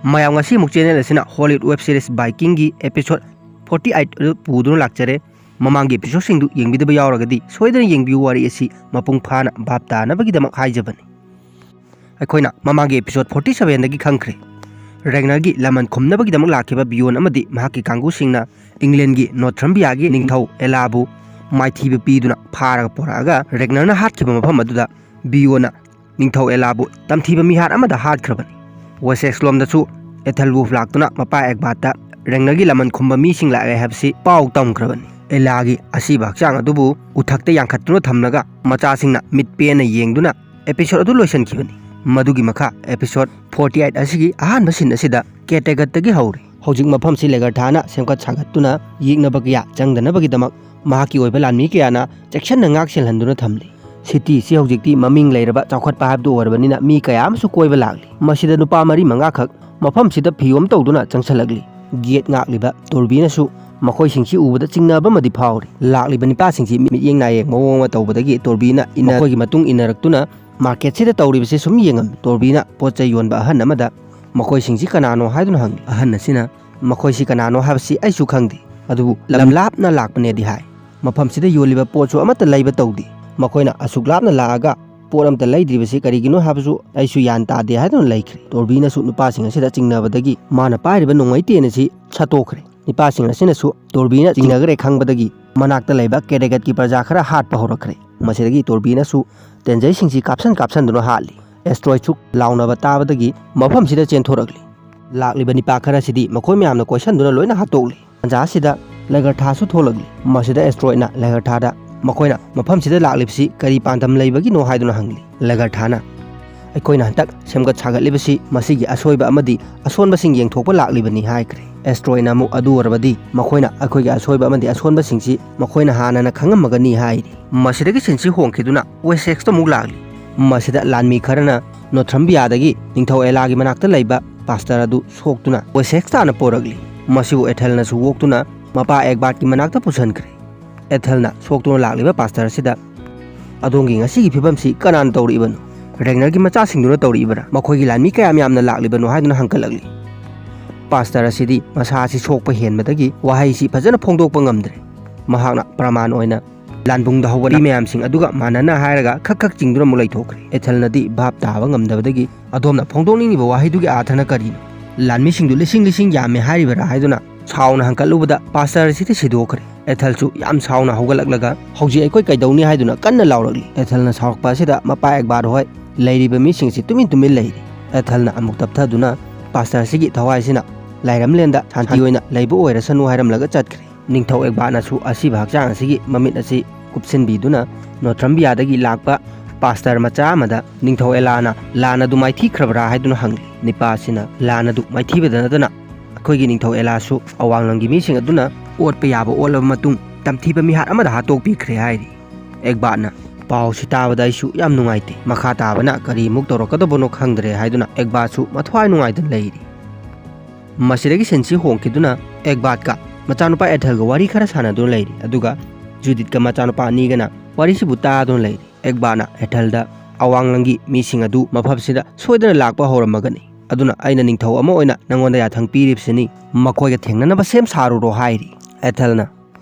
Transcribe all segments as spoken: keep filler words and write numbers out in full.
ꯃꯌꯥꯝ, ꯉꯁꯤ ꯑꯃꯨꯛ ꯆꯦꯅꯦꯜ ꯑꯁꯤꯅ ꯍꯣꯂꯤꯋꯨꯗ ꯋꯦꯕ ꯁꯤꯔꯤꯁ ꯕꯥꯏꯀꯤꯡꯒꯤ ꯑꯦꯄꯤꯁꯣꯗ ꯐꯣꯔꯇꯤ ꯑꯩꯠ ꯑꯗꯨ ꯄꯨꯗꯨꯅ ꯂꯥꯛꯆꯔꯦ꯫ ꯃꯃꯥꯡꯒꯤ ꯑꯦꯄꯤꯁꯣꯗꯁꯤꯡꯗꯨ ꯌꯦꯡꯕꯤꯗꯕ ꯌꯥꯎꯔꯒꯗꯤ ꯁꯣꯏꯗꯅ ꯌꯦꯡꯕꯤꯌꯨ, ꯋꯥꯔꯤ ꯑꯁꯤ ꯃꯄꯨꯡ ꯐꯥꯅ ꯚꯥꯞ ꯇꯥꯅꯕꯒꯤꯗꯃꯛ ꯍꯥꯏꯖꯕꯅꯤ꯫ ꯑꯩꯈꯣꯏꯅ ꯃꯃꯥꯡꯒꯤ ꯑꯦꯄꯤꯁꯣꯗ ꯐꯣꯔꯇꯤ ꯁꯚꯦꯟꯗꯒꯤ ꯈꯪꯈ꯭ꯔꯦ, ꯔꯦꯒꯅꯔꯒꯤ ꯂꯃꯟ ꯈꯨꯝꯅꯕꯒꯤꯗꯃꯛ ꯂꯥꯛꯈꯤꯕ ꯕꯤꯌꯣꯟ ꯑꯃꯗꯤ ꯃꯍꯥꯛꯀꯤ ꯀꯥꯡꯕꯨꯁꯤꯡꯅ ꯏꯪꯂꯦꯟꯒꯤ ꯅꯣꯔꯊꯝꯕꯤꯌꯥꯒꯤ ꯅꯤꯡꯊꯧ ꯑꯦꯂꯥꯕꯨ ꯃꯥꯏꯊꯤꯕ ꯄꯤꯗꯨꯅ ꯐꯥꯔꯒ ꯄꯨꯔꯛꯑꯒ ꯔꯦꯒꯅꯔꯅ ꯍꯥꯠꯈꯤꯕ ꯃꯐꯝ ꯑꯗꯨꯗ ꯕꯤꯌꯣꯟꯅ ꯅꯤꯡꯊꯧ ꯑꯦꯂꯥꯕꯨ ꯇꯝꯊꯤꯕ ꯃꯤꯍꯥꯠ ꯑꯃꯗ ꯍꯥꯠꯈ꯭ꯔꯕꯅꯤ꯫ ꯋꯦꯁꯦꯛꯁ ꯂꯣꯝꯗꯁꯨ ꯑꯦꯊꯦꯜ ꯋꯨꯐ ꯂꯥꯛꯇꯨꯅ ꯃꯄꯥ ꯑꯦꯛꯕꯥꯠꯇ ꯔꯦꯒꯅꯔꯒꯤ ꯂꯃꯟ ꯈꯨꯝꯕ ꯃꯤꯁꯤꯡ ꯂꯥꯛꯑꯦ ꯍꯥꯏꯕꯁꯤ ꯄꯥꯎ ꯇꯝꯈ꯭ꯔꯕꯅꯤ꯫ ꯑꯦꯂꯥꯒꯤ ꯑꯁꯤꯕ ꯍꯛꯆꯥꯡ ꯑꯗꯨꯕꯨ ꯎꯊꯛꯇ ꯌꯥꯟꯈꯠꯇꯨꯅ ꯊꯝꯂꯒ ꯃꯆꯥꯁꯤꯡꯅ ꯃꯤꯠ ꯄꯦꯟꯅ ꯌꯦꯡꯗꯨꯅ ꯑꯦꯄꯤꯁꯣꯗ ꯑꯗꯨ ꯂꯣꯏꯁꯤꯟꯈꯤꯕꯅꯤ꯫ ꯃꯗꯨꯒꯤ ꯃꯈꯥ ꯑꯦꯄꯤꯁꯣꯗ ꯐꯣꯔꯇꯤ ꯑꯩꯠ ꯑꯁꯤꯒꯤ ꯑꯍꯥꯟꯕ ꯁꯤꯟ ꯑꯁꯤꯗ ꯀꯦꯇꯦꯒꯠꯇꯒꯤ ꯍꯧꯔꯤ꯫ ꯍꯧꯖꯤꯛ ꯃꯐꯝꯁꯤ ꯂꯦꯒꯔꯊꯥꯅ ꯁꯦꯝꯒꯠ ꯁꯥꯒꯠꯇꯨꯅ ꯌꯦꯛꯅꯕ ꯀꯌꯥ ꯆꯪꯗꯅꯕꯒꯤꯗꯃꯛ ꯃꯍꯥꯛꯀꯤ ꯑꯣꯏꯕ ꯂꯥꯟꯃꯤ ꯀꯌꯥꯅ ꯆꯦꯛꯁꯤꯟꯅ ꯉꯥꯛ ꯁꯦꯜꯍꯟꯗꯨꯅ ꯊꯝꯂꯤ꯫ ꯁꯤꯇꯤ ꯑꯁꯤ ꯍꯧꯖꯤꯛꯇꯤ ꯃꯃꯤꯡ ꯂꯩꯔꯕ ꯆꯥꯎꯈꯠꯄ ꯍꯥꯏꯕꯗꯨ ꯑꯣꯏꯔꯕꯅꯤꯅ ꯃꯤ ꯀꯌꯥ ꯑꯃꯁꯨ ꯀꯣꯏꯕ ꯂꯥꯛꯂꯤ꯫ ꯃꯁꯤꯗ ꯅꯨꯄꯥ ꯃꯔꯤ ꯃꯉꯥꯈꯛ ꯃꯐꯝꯁꯤꯗ ꯐꯤꯌꯣꯝ ꯇꯧꯗꯨꯅ ꯆꯪꯁꯤꯜꯂꯛꯂꯤ꯫ ꯒꯦꯠ ꯉꯥꯛꯂꯤꯕ ꯇꯣꯔꯕꯤꯅꯁꯨ ꯃꯈꯣꯏꯁꯤꯡꯁꯤ ꯎꯕꯗ ꯆꯤꯡꯅꯕ ꯑꯃꯗꯤ ꯐꯥꯎꯔꯤ꯫ ꯂꯥꯛꯂꯤꯕ ꯅꯤꯄꯥꯁꯤꯡꯁꯤ ꯃꯤꯠꯌꯦꯡ ꯅꯥꯌꯦꯡ ꯃꯑꯣꯡ ꯑꯃ ꯇꯧꯕꯗꯒꯤ ꯇꯣꯔꯕꯤꯅ ꯏꯟꯅ ꯃꯈꯣꯏꯒꯤ ꯃꯇꯨꯡ ꯏꯟꯅꯔꯛꯇꯨꯅ ꯃꯥꯔꯀꯦꯠꯁꯤꯗ ꯇꯧꯔꯤꯕꯁꯤ ꯁꯨꯝ ꯌꯦꯡꯉꯝꯃꯤ꯫ ꯇꯣꯔꯕꯤꯅ ꯄꯣꯠ ꯆꯩ ꯌꯣꯟꯕ ꯑꯍꯟ ꯑꯃꯗ ꯃꯈꯣꯏꯁꯤꯡꯁꯤ ꯀꯅꯥꯅꯣ ꯍꯥꯏꯗꯨꯅ ꯍꯪꯂꯤ꯫ ꯑꯍꯟ ꯑꯁꯤꯅ ꯃꯈꯣꯏꯁꯤ ꯀꯅꯥꯅꯣ ꯍꯥꯏꯕꯁꯤ ꯑꯩꯁꯨ ꯈꯪꯗꯦ, ꯑꯗꯨꯕꯨ ꯂꯝ ꯂꯥꯞꯅ ꯂꯥꯛꯄꯅꯦꯗꯤ ꯍꯥꯏ꯫ ꯃꯐꯝꯁꯤꯗ ꯌꯣꯜꯂꯤꯕ ꯄꯣꯠꯁꯨ ꯑꯃꯠꯇ ꯂꯩꯕ ꯇꯧꯗꯦ꯫ ꯃꯈꯣꯏꯅ ꯑꯁꯨꯛ ꯂꯥꯞꯅ ꯂꯥꯛꯑꯒ ꯄꯣꯠ ꯑꯝꯇ ꯂꯩꯗ꯭ꯔꯤꯕꯁꯤ ꯀꯔꯤꯒꯤꯅꯣ ꯍꯥꯏꯕꯁꯨ ꯑꯩꯁꯨ ꯒ꯭ꯌꯥꯟ ꯇꯥꯗꯦ ꯍꯥꯏꯗꯨꯅ ꯂꯩꯈ꯭ꯔꯦ꯫ ꯇꯣꯔꯕꯤꯅꯁꯨ ꯅꯨꯄꯥꯁꯤꯡ ꯑꯁꯤꯗ ꯆꯤꯡꯅꯕꯗꯒꯤ ꯃꯥꯅ ꯄꯥꯏꯔꯤꯕ ꯅꯣꯡꯃꯩ ꯇꯦꯟ ꯑꯁꯤ ꯁꯠꯇꯣꯛꯈ꯭ꯔꯦ꯫ ꯅꯤꯄꯥꯁꯤꯡ ꯑꯁꯤꯅꯁꯨ ꯇꯣꯔꯕꯤꯅ ꯆꯤꯡꯅꯈ꯭ꯔꯦ ꯈꯪꯕꯗꯒꯤ ꯃꯅꯥꯛꯇ ꯂꯩꯕ ꯀꯦꯔꯦꯒꯠꯀꯤ ꯄ꯭ꯔꯖꯥ ꯈꯔ ꯍꯥꯠꯄ ꯍꯧꯔꯛꯈ꯭ꯔꯦ꯫ ꯃꯁꯤꯗꯒꯤ ꯇꯣꯔꯕꯤꯅꯁꯨ ꯇꯦꯟꯖꯩꯁꯤꯡꯁꯤ ꯀꯥꯞꯁꯟ ꯀꯥꯞꯁꯟꯗꯨꯅ ꯍꯥꯠꯂꯤ꯫ ꯑꯦꯁꯇ꯭ꯔꯣꯏꯗꯁꯨ ꯂꯥꯎꯅꯕ ꯇꯥꯕꯗꯒꯤ ꯃꯐꯝꯁꯤꯗ ꯆꯦꯟꯊꯣꯔꯛꯂꯤ꯫ ꯂꯥꯛꯂꯤꯕ ꯅꯤꯄꯥ ꯈꯔꯁꯤꯗꯤ ꯃꯈꯣꯏ ꯃꯌꯥꯝꯅ ꯀꯣꯏꯁꯟꯗꯨꯅ ꯂꯣꯏꯅ ꯍꯥꯠꯇꯣꯛꯂꯤ꯫ ꯇꯥꯟꯖꯥ ꯑꯁꯤꯗ ꯂꯦꯒꯔꯊꯥꯁꯨ ꯊꯣꯛꯂꯛꯂꯤ꯫ ꯃꯁꯤꯗ ꯑꯦꯁꯇ꯭ꯔꯣꯏꯗꯅ ꯂꯦꯒꯔꯊꯥꯗ ꯃꯈꯣꯏꯅ ꯃꯐꯝꯁꯤꯗ ꯂꯥꯛꯂꯤꯕꯁꯤ ꯀꯔꯤ ꯄꯥꯟꯗꯝ ꯂꯩꯕꯒꯤꯅꯣ ꯍꯥꯏꯗꯨꯅ ꯍꯪꯂꯤ꯫ ꯂꯦꯒꯔꯊꯥꯅ ꯑꯩꯈꯣꯏꯅ ꯍꯟꯗꯛ ꯁꯦꯝꯒꯠ ꯁꯥꯒꯠꯂꯤꯕꯁꯤ ꯃꯁꯤꯒꯤ ꯑꯁꯣꯏꯕ ꯑꯃꯗꯤ ꯑꯁꯣꯟꯕꯁꯤꯡ ꯌꯦꯡꯊꯣꯛꯄ ꯂꯥꯛꯂꯤꯕꯅꯤ ꯍꯥꯏꯈ꯭ꯔꯦ꯫ ꯑꯦꯁꯇ꯭ꯔꯣꯏꯗꯅ ꯑꯃꯨꯛ ꯑꯗꯨ ꯑꯣꯏꯔꯕꯗꯤ ꯃꯈꯣꯏꯅ ꯑꯩꯈꯣꯏꯒꯤ ꯑꯁꯣꯏꯕ ꯑꯃꯗꯤ ꯑꯁꯣꯟꯕꯁꯤꯡꯁꯤ ꯃꯈꯣꯏꯅ ꯍꯥꯟꯅꯅ ꯈꯪꯉꯝꯃꯒꯅꯤ ꯍꯥꯏꯔꯤ꯫ ꯃꯁꯤꯗꯒꯤ ꯁꯤꯟꯁꯤ ꯍꯣꯡꯈꯤꯗꯨꯅ ꯋꯦꯁꯦꯛꯁꯇ ꯑꯃꯨꯛ ꯂꯥꯛꯂꯤ꯫ ꯃꯁꯤꯗ ꯂꯥꯟꯃꯤ ꯈꯔꯅ ꯅꯣꯊ꯭ꯔꯝꯕꯤꯌꯥꯗꯒꯤ ꯅꯤꯡꯊꯧ ꯑꯦꯂꯥꯒꯤ ꯃꯅꯥꯛꯇ ꯂꯩꯕ ꯄꯥꯁꯇꯔ ꯑꯗꯨ ꯁꯣꯛꯇꯨꯅ ꯋꯦꯁꯦꯛꯁ ꯇꯥꯅ ꯄꯣꯔꯛꯂꯤ꯫ ꯃꯁꯤꯕꯨ ꯑꯦꯊꯦꯜꯅꯁꯨ ꯑꯣꯛꯇꯨꯅ ꯃꯄꯥ ꯑꯦꯛꯕꯥꯔꯠꯀꯤ ꯃꯅꯥꯛꯇ ꯄꯨꯁꯤꯟꯈ꯭ꯔꯦ꯫ ꯑꯦꯊꯦꯜꯅ ꯁꯣꯛꯇꯨꯅ ꯂꯥꯛꯂꯤꯕ ꯄꯥꯁꯇꯔ ꯑꯁꯤꯗ, "ꯑꯗꯣꯝꯒꯤ ꯉꯁꯤꯒꯤ ꯐꯤꯕꯝꯁꯤ ꯀꯅꯥꯅ ꯇꯧꯔꯛꯏꯕꯅꯣ? ꯔꯦꯒꯅꯔꯒꯤ ꯃꯆꯥꯁꯤꯡꯗꯨꯅ ꯇꯧꯔꯛꯏꯕ꯭ꯔꯥ? ꯃꯈꯣꯏꯒꯤ ꯂꯥꯟꯃꯤ ꯀꯌꯥꯝ ꯌꯥꯝꯅ ꯂꯥꯛꯂꯤꯕꯅꯣ?" ꯍꯥꯏꯗꯨꯅ ꯍꯪꯒꯠꯂꯛꯂꯤ꯫ ꯄꯥꯁꯇꯔ ꯑꯁꯤꯗꯤ ꯃꯁꯥ ꯑꯁꯤ ꯁꯣꯛꯄ ꯍꯦꯟꯕꯗꯒꯤ ꯋꯥꯍꯩꯁꯤ ꯐꯖꯅ ꯐꯣꯡꯗꯣꯛꯄ ꯉꯝꯗ꯭ꯔꯦ꯫ ꯃꯍꯥꯛꯅ ꯄ꯭ꯔꯃꯥꯟ ꯑꯣꯏꯅ ꯂꯥꯟꯕꯨꯡꯗ ꯍꯧꯕ ꯅꯥꯄꯤ ꯃꯌꯥꯝꯁꯤꯡ ꯑꯗꯨꯒ ꯃꯥꯟꯅꯅ ꯍꯥꯏꯔꯒ ꯈꯛ ꯈꯛ ꯆꯤꯡꯗꯨꯅ ꯑꯃꯨꯛ ꯂꯩꯊꯣꯛꯈ꯭ꯔꯦ꯫ ꯑꯦꯊꯦꯜꯅꯗꯤ ꯚꯥꯞ ꯇꯥꯕ ꯉꯝꯗꯕꯗꯒꯤ, "ꯑꯗꯣꯝꯅ ꯐꯣꯡꯗꯣꯛꯅꯤꯡꯂꯤꯕ ꯋꯥꯍꯩꯗꯨꯒꯤ ꯑꯥꯔꯊꯅ ꯀꯔꯤꯅꯣ? ꯂꯥꯟꯃꯤꯁꯤꯡꯗꯨ ꯂꯤꯁꯤꯡ ꯂꯤꯁꯤꯡ ꯌꯥꯝꯃꯦ ꯍꯥꯏꯔꯤꯕꯔꯥ?" ꯍꯥꯏꯗꯨꯅ ꯁꯥꯎꯅ ꯍꯪꯀꯠꯂꯨꯕꯗ ꯄꯥꯁꯇꯔ ꯑꯁꯤꯗꯤ ꯁꯤꯗꯣꯛꯈ꯭ꯔꯦ꯫ ꯑꯦꯊꯦꯜꯁꯨ ꯌꯥꯝ ꯁꯥꯎꯅ ꯍꯧꯒꯠꯂꯛꯂꯒ, "ꯍꯧꯖꯤꯛ ꯑꯩꯈꯣꯏ ꯀꯩꯗꯧꯅꯤ?" ꯍꯥꯏꯗꯨꯅ ꯀꯟꯅ ꯂꯥꯎꯔꯛꯂꯤ꯫ ꯑꯦꯊꯦꯜꯅ ꯁꯥꯎꯔꯛꯄ ꯑꯁꯤꯗ ꯃꯄꯥ ꯑꯦꯛꯕꯥꯔ ꯍꯣꯏ ꯂꯩꯔꯤꯕ ꯃꯤꯁꯤꯡꯁꯤ ꯇꯨꯃꯤꯟ ꯇꯨꯃꯤꯟ ꯂꯩꯔꯤ꯫ ꯑꯦꯊꯦꯜꯅ ꯑꯃꯨꯛ ꯇꯞꯊꯗꯨꯅ ꯄꯥꯁꯇꯔ ꯑꯁꯤꯒꯤ ꯊꯋꯥꯏꯁꯤꯅ ꯂꯥꯏꯔꯝꯂꯦꯟꯗ ꯁꯥꯟꯇꯤ ꯑꯣꯏꯅ ꯂꯩꯕ ꯑꯣꯏꯔꯁꯅꯨ ꯍꯥꯏꯔꯝꯂꯒ ꯆꯠꯈ꯭ꯔꯦ꯫ ꯅꯤꯡꯊꯧ ꯑꯦꯛꯕꯥꯔꯅꯁꯨ ꯑꯁꯤꯕ ꯍꯛꯆꯥꯡ ꯑꯁꯤꯒꯤ ꯃꯃꯤꯠ ꯑꯁꯤ ꯀꯨꯞꯁꯤꯟꯕꯤꯗꯨꯅ ꯅꯣꯊ꯭ꯔꯝꯕꯤꯌꯥꯗꯒꯤ ꯂꯥꯛꯄ ꯄꯥꯁꯇꯔ ꯃꯆꯥ ꯑꯃꯗ ꯅꯤꯡꯊꯧ ꯑꯦꯂꯥꯅ ꯂꯥꯟ ꯑꯗꯨ ꯃꯥꯏꯊꯤꯈ꯭ꯔꯕ꯭ꯔꯥ ꯍꯥꯏꯗꯨꯅ ꯍꯪꯂꯤ꯫ ꯅꯤꯄꯥ ꯑꯁꯤꯅ ꯂꯥꯟ ꯑꯗꯨ ꯃꯥꯏꯊꯤꯕꯗ ꯅꯠꯇꯅ ꯑꯩꯈꯣꯏꯒꯤ ꯅꯤꯡꯊꯧ ꯑꯦꯂꯥꯁꯨ ꯑꯋꯥꯡꯂꯝꯒꯤ ꯃꯤꯁꯤꯡ ꯑꯗꯨꯅ ꯑꯣꯠꯄ ꯌꯥꯕ ꯑꯣꯠꯂꯕ ꯃꯇꯨꯡ ꯇꯝꯊꯤꯕ ꯃꯤꯍꯥꯠ ꯑꯃꯗ ꯍꯥꯠꯇꯣꯛꯄꯤꯈ꯭ꯔꯦ ꯍꯥꯏꯔꯤ꯫ ꯑꯦꯛꯕꯥꯔꯅ ꯄꯥꯎꯁꯤ ꯇꯥꯕꯗ ꯑꯩꯁꯨ ꯌꯥꯝ ꯅꯨꯡꯉꯥꯏꯇꯦ꯫ ꯃꯈꯥ ꯇꯥꯕꯅ ꯀꯔꯤꯃꯨꯛ ꯇꯧꯔꯛꯀꯗꯕꯅꯣ ꯈꯪꯗ꯭ꯔꯦ ꯍꯥꯏꯗꯨꯅ ꯑꯦꯛꯕꯥꯔꯁꯨ ꯃꯊ꯭ꯋꯥꯏ ꯅꯨꯡꯉꯥꯏꯇꯅ ꯂꯩꯔꯤ꯫ ꯃꯁꯤꯗꯒꯤ ꯁꯤꯟꯁꯤ ꯍꯣꯡꯈꯤꯗꯨꯅ ꯑꯦꯛꯕꯥꯔꯒ ꯃꯆꯥꯅꯨꯄꯥ ꯑꯦꯊꯦꯜꯒ ꯋꯥꯔꯤ ꯈꯔ ꯁꯥꯟꯅꯗꯨꯅ ꯂꯩꯔꯤ꯫ ꯑꯗꯨꯒ ꯖꯨꯗꯤꯠꯀ ꯃꯆꯥꯅꯨꯄꯥ ꯑꯅꯤꯒꯅ ꯋꯥꯔꯤꯁꯤꯕꯨ ꯇꯥꯗꯨꯅ ꯂꯩꯔꯤ꯫ ꯑꯦꯛꯕꯥꯔꯅ ꯑꯦꯊꯦꯜꯗ ꯑꯋꯥꯡꯂꯝꯒꯤ ꯃꯤꯁꯤꯡ ꯑꯗꯨ ꯃꯐꯝꯁꯤꯗ ꯁꯣꯏꯗꯅ ꯂꯥꯛꯄ ꯍꯧꯔꯝꯃꯒꯅꯤ꯫ ꯑꯗꯨꯅ ꯑꯩꯅ ꯅꯤꯡꯊꯧ ꯑꯃ ꯑꯣꯏꯅ ꯅꯉꯣꯟꯗ ꯌꯥꯊꯪ ꯄꯤꯔꯤꯕꯁꯤꯅꯤ, ꯃꯈꯣꯏꯒ ꯊꯦꯡꯅꯅꯕ ꯁꯦꯝ ꯁꯥꯔꯨꯔꯣ ꯍꯥꯏꯔꯤ꯫ ꯑꯦꯊꯦꯜꯅ,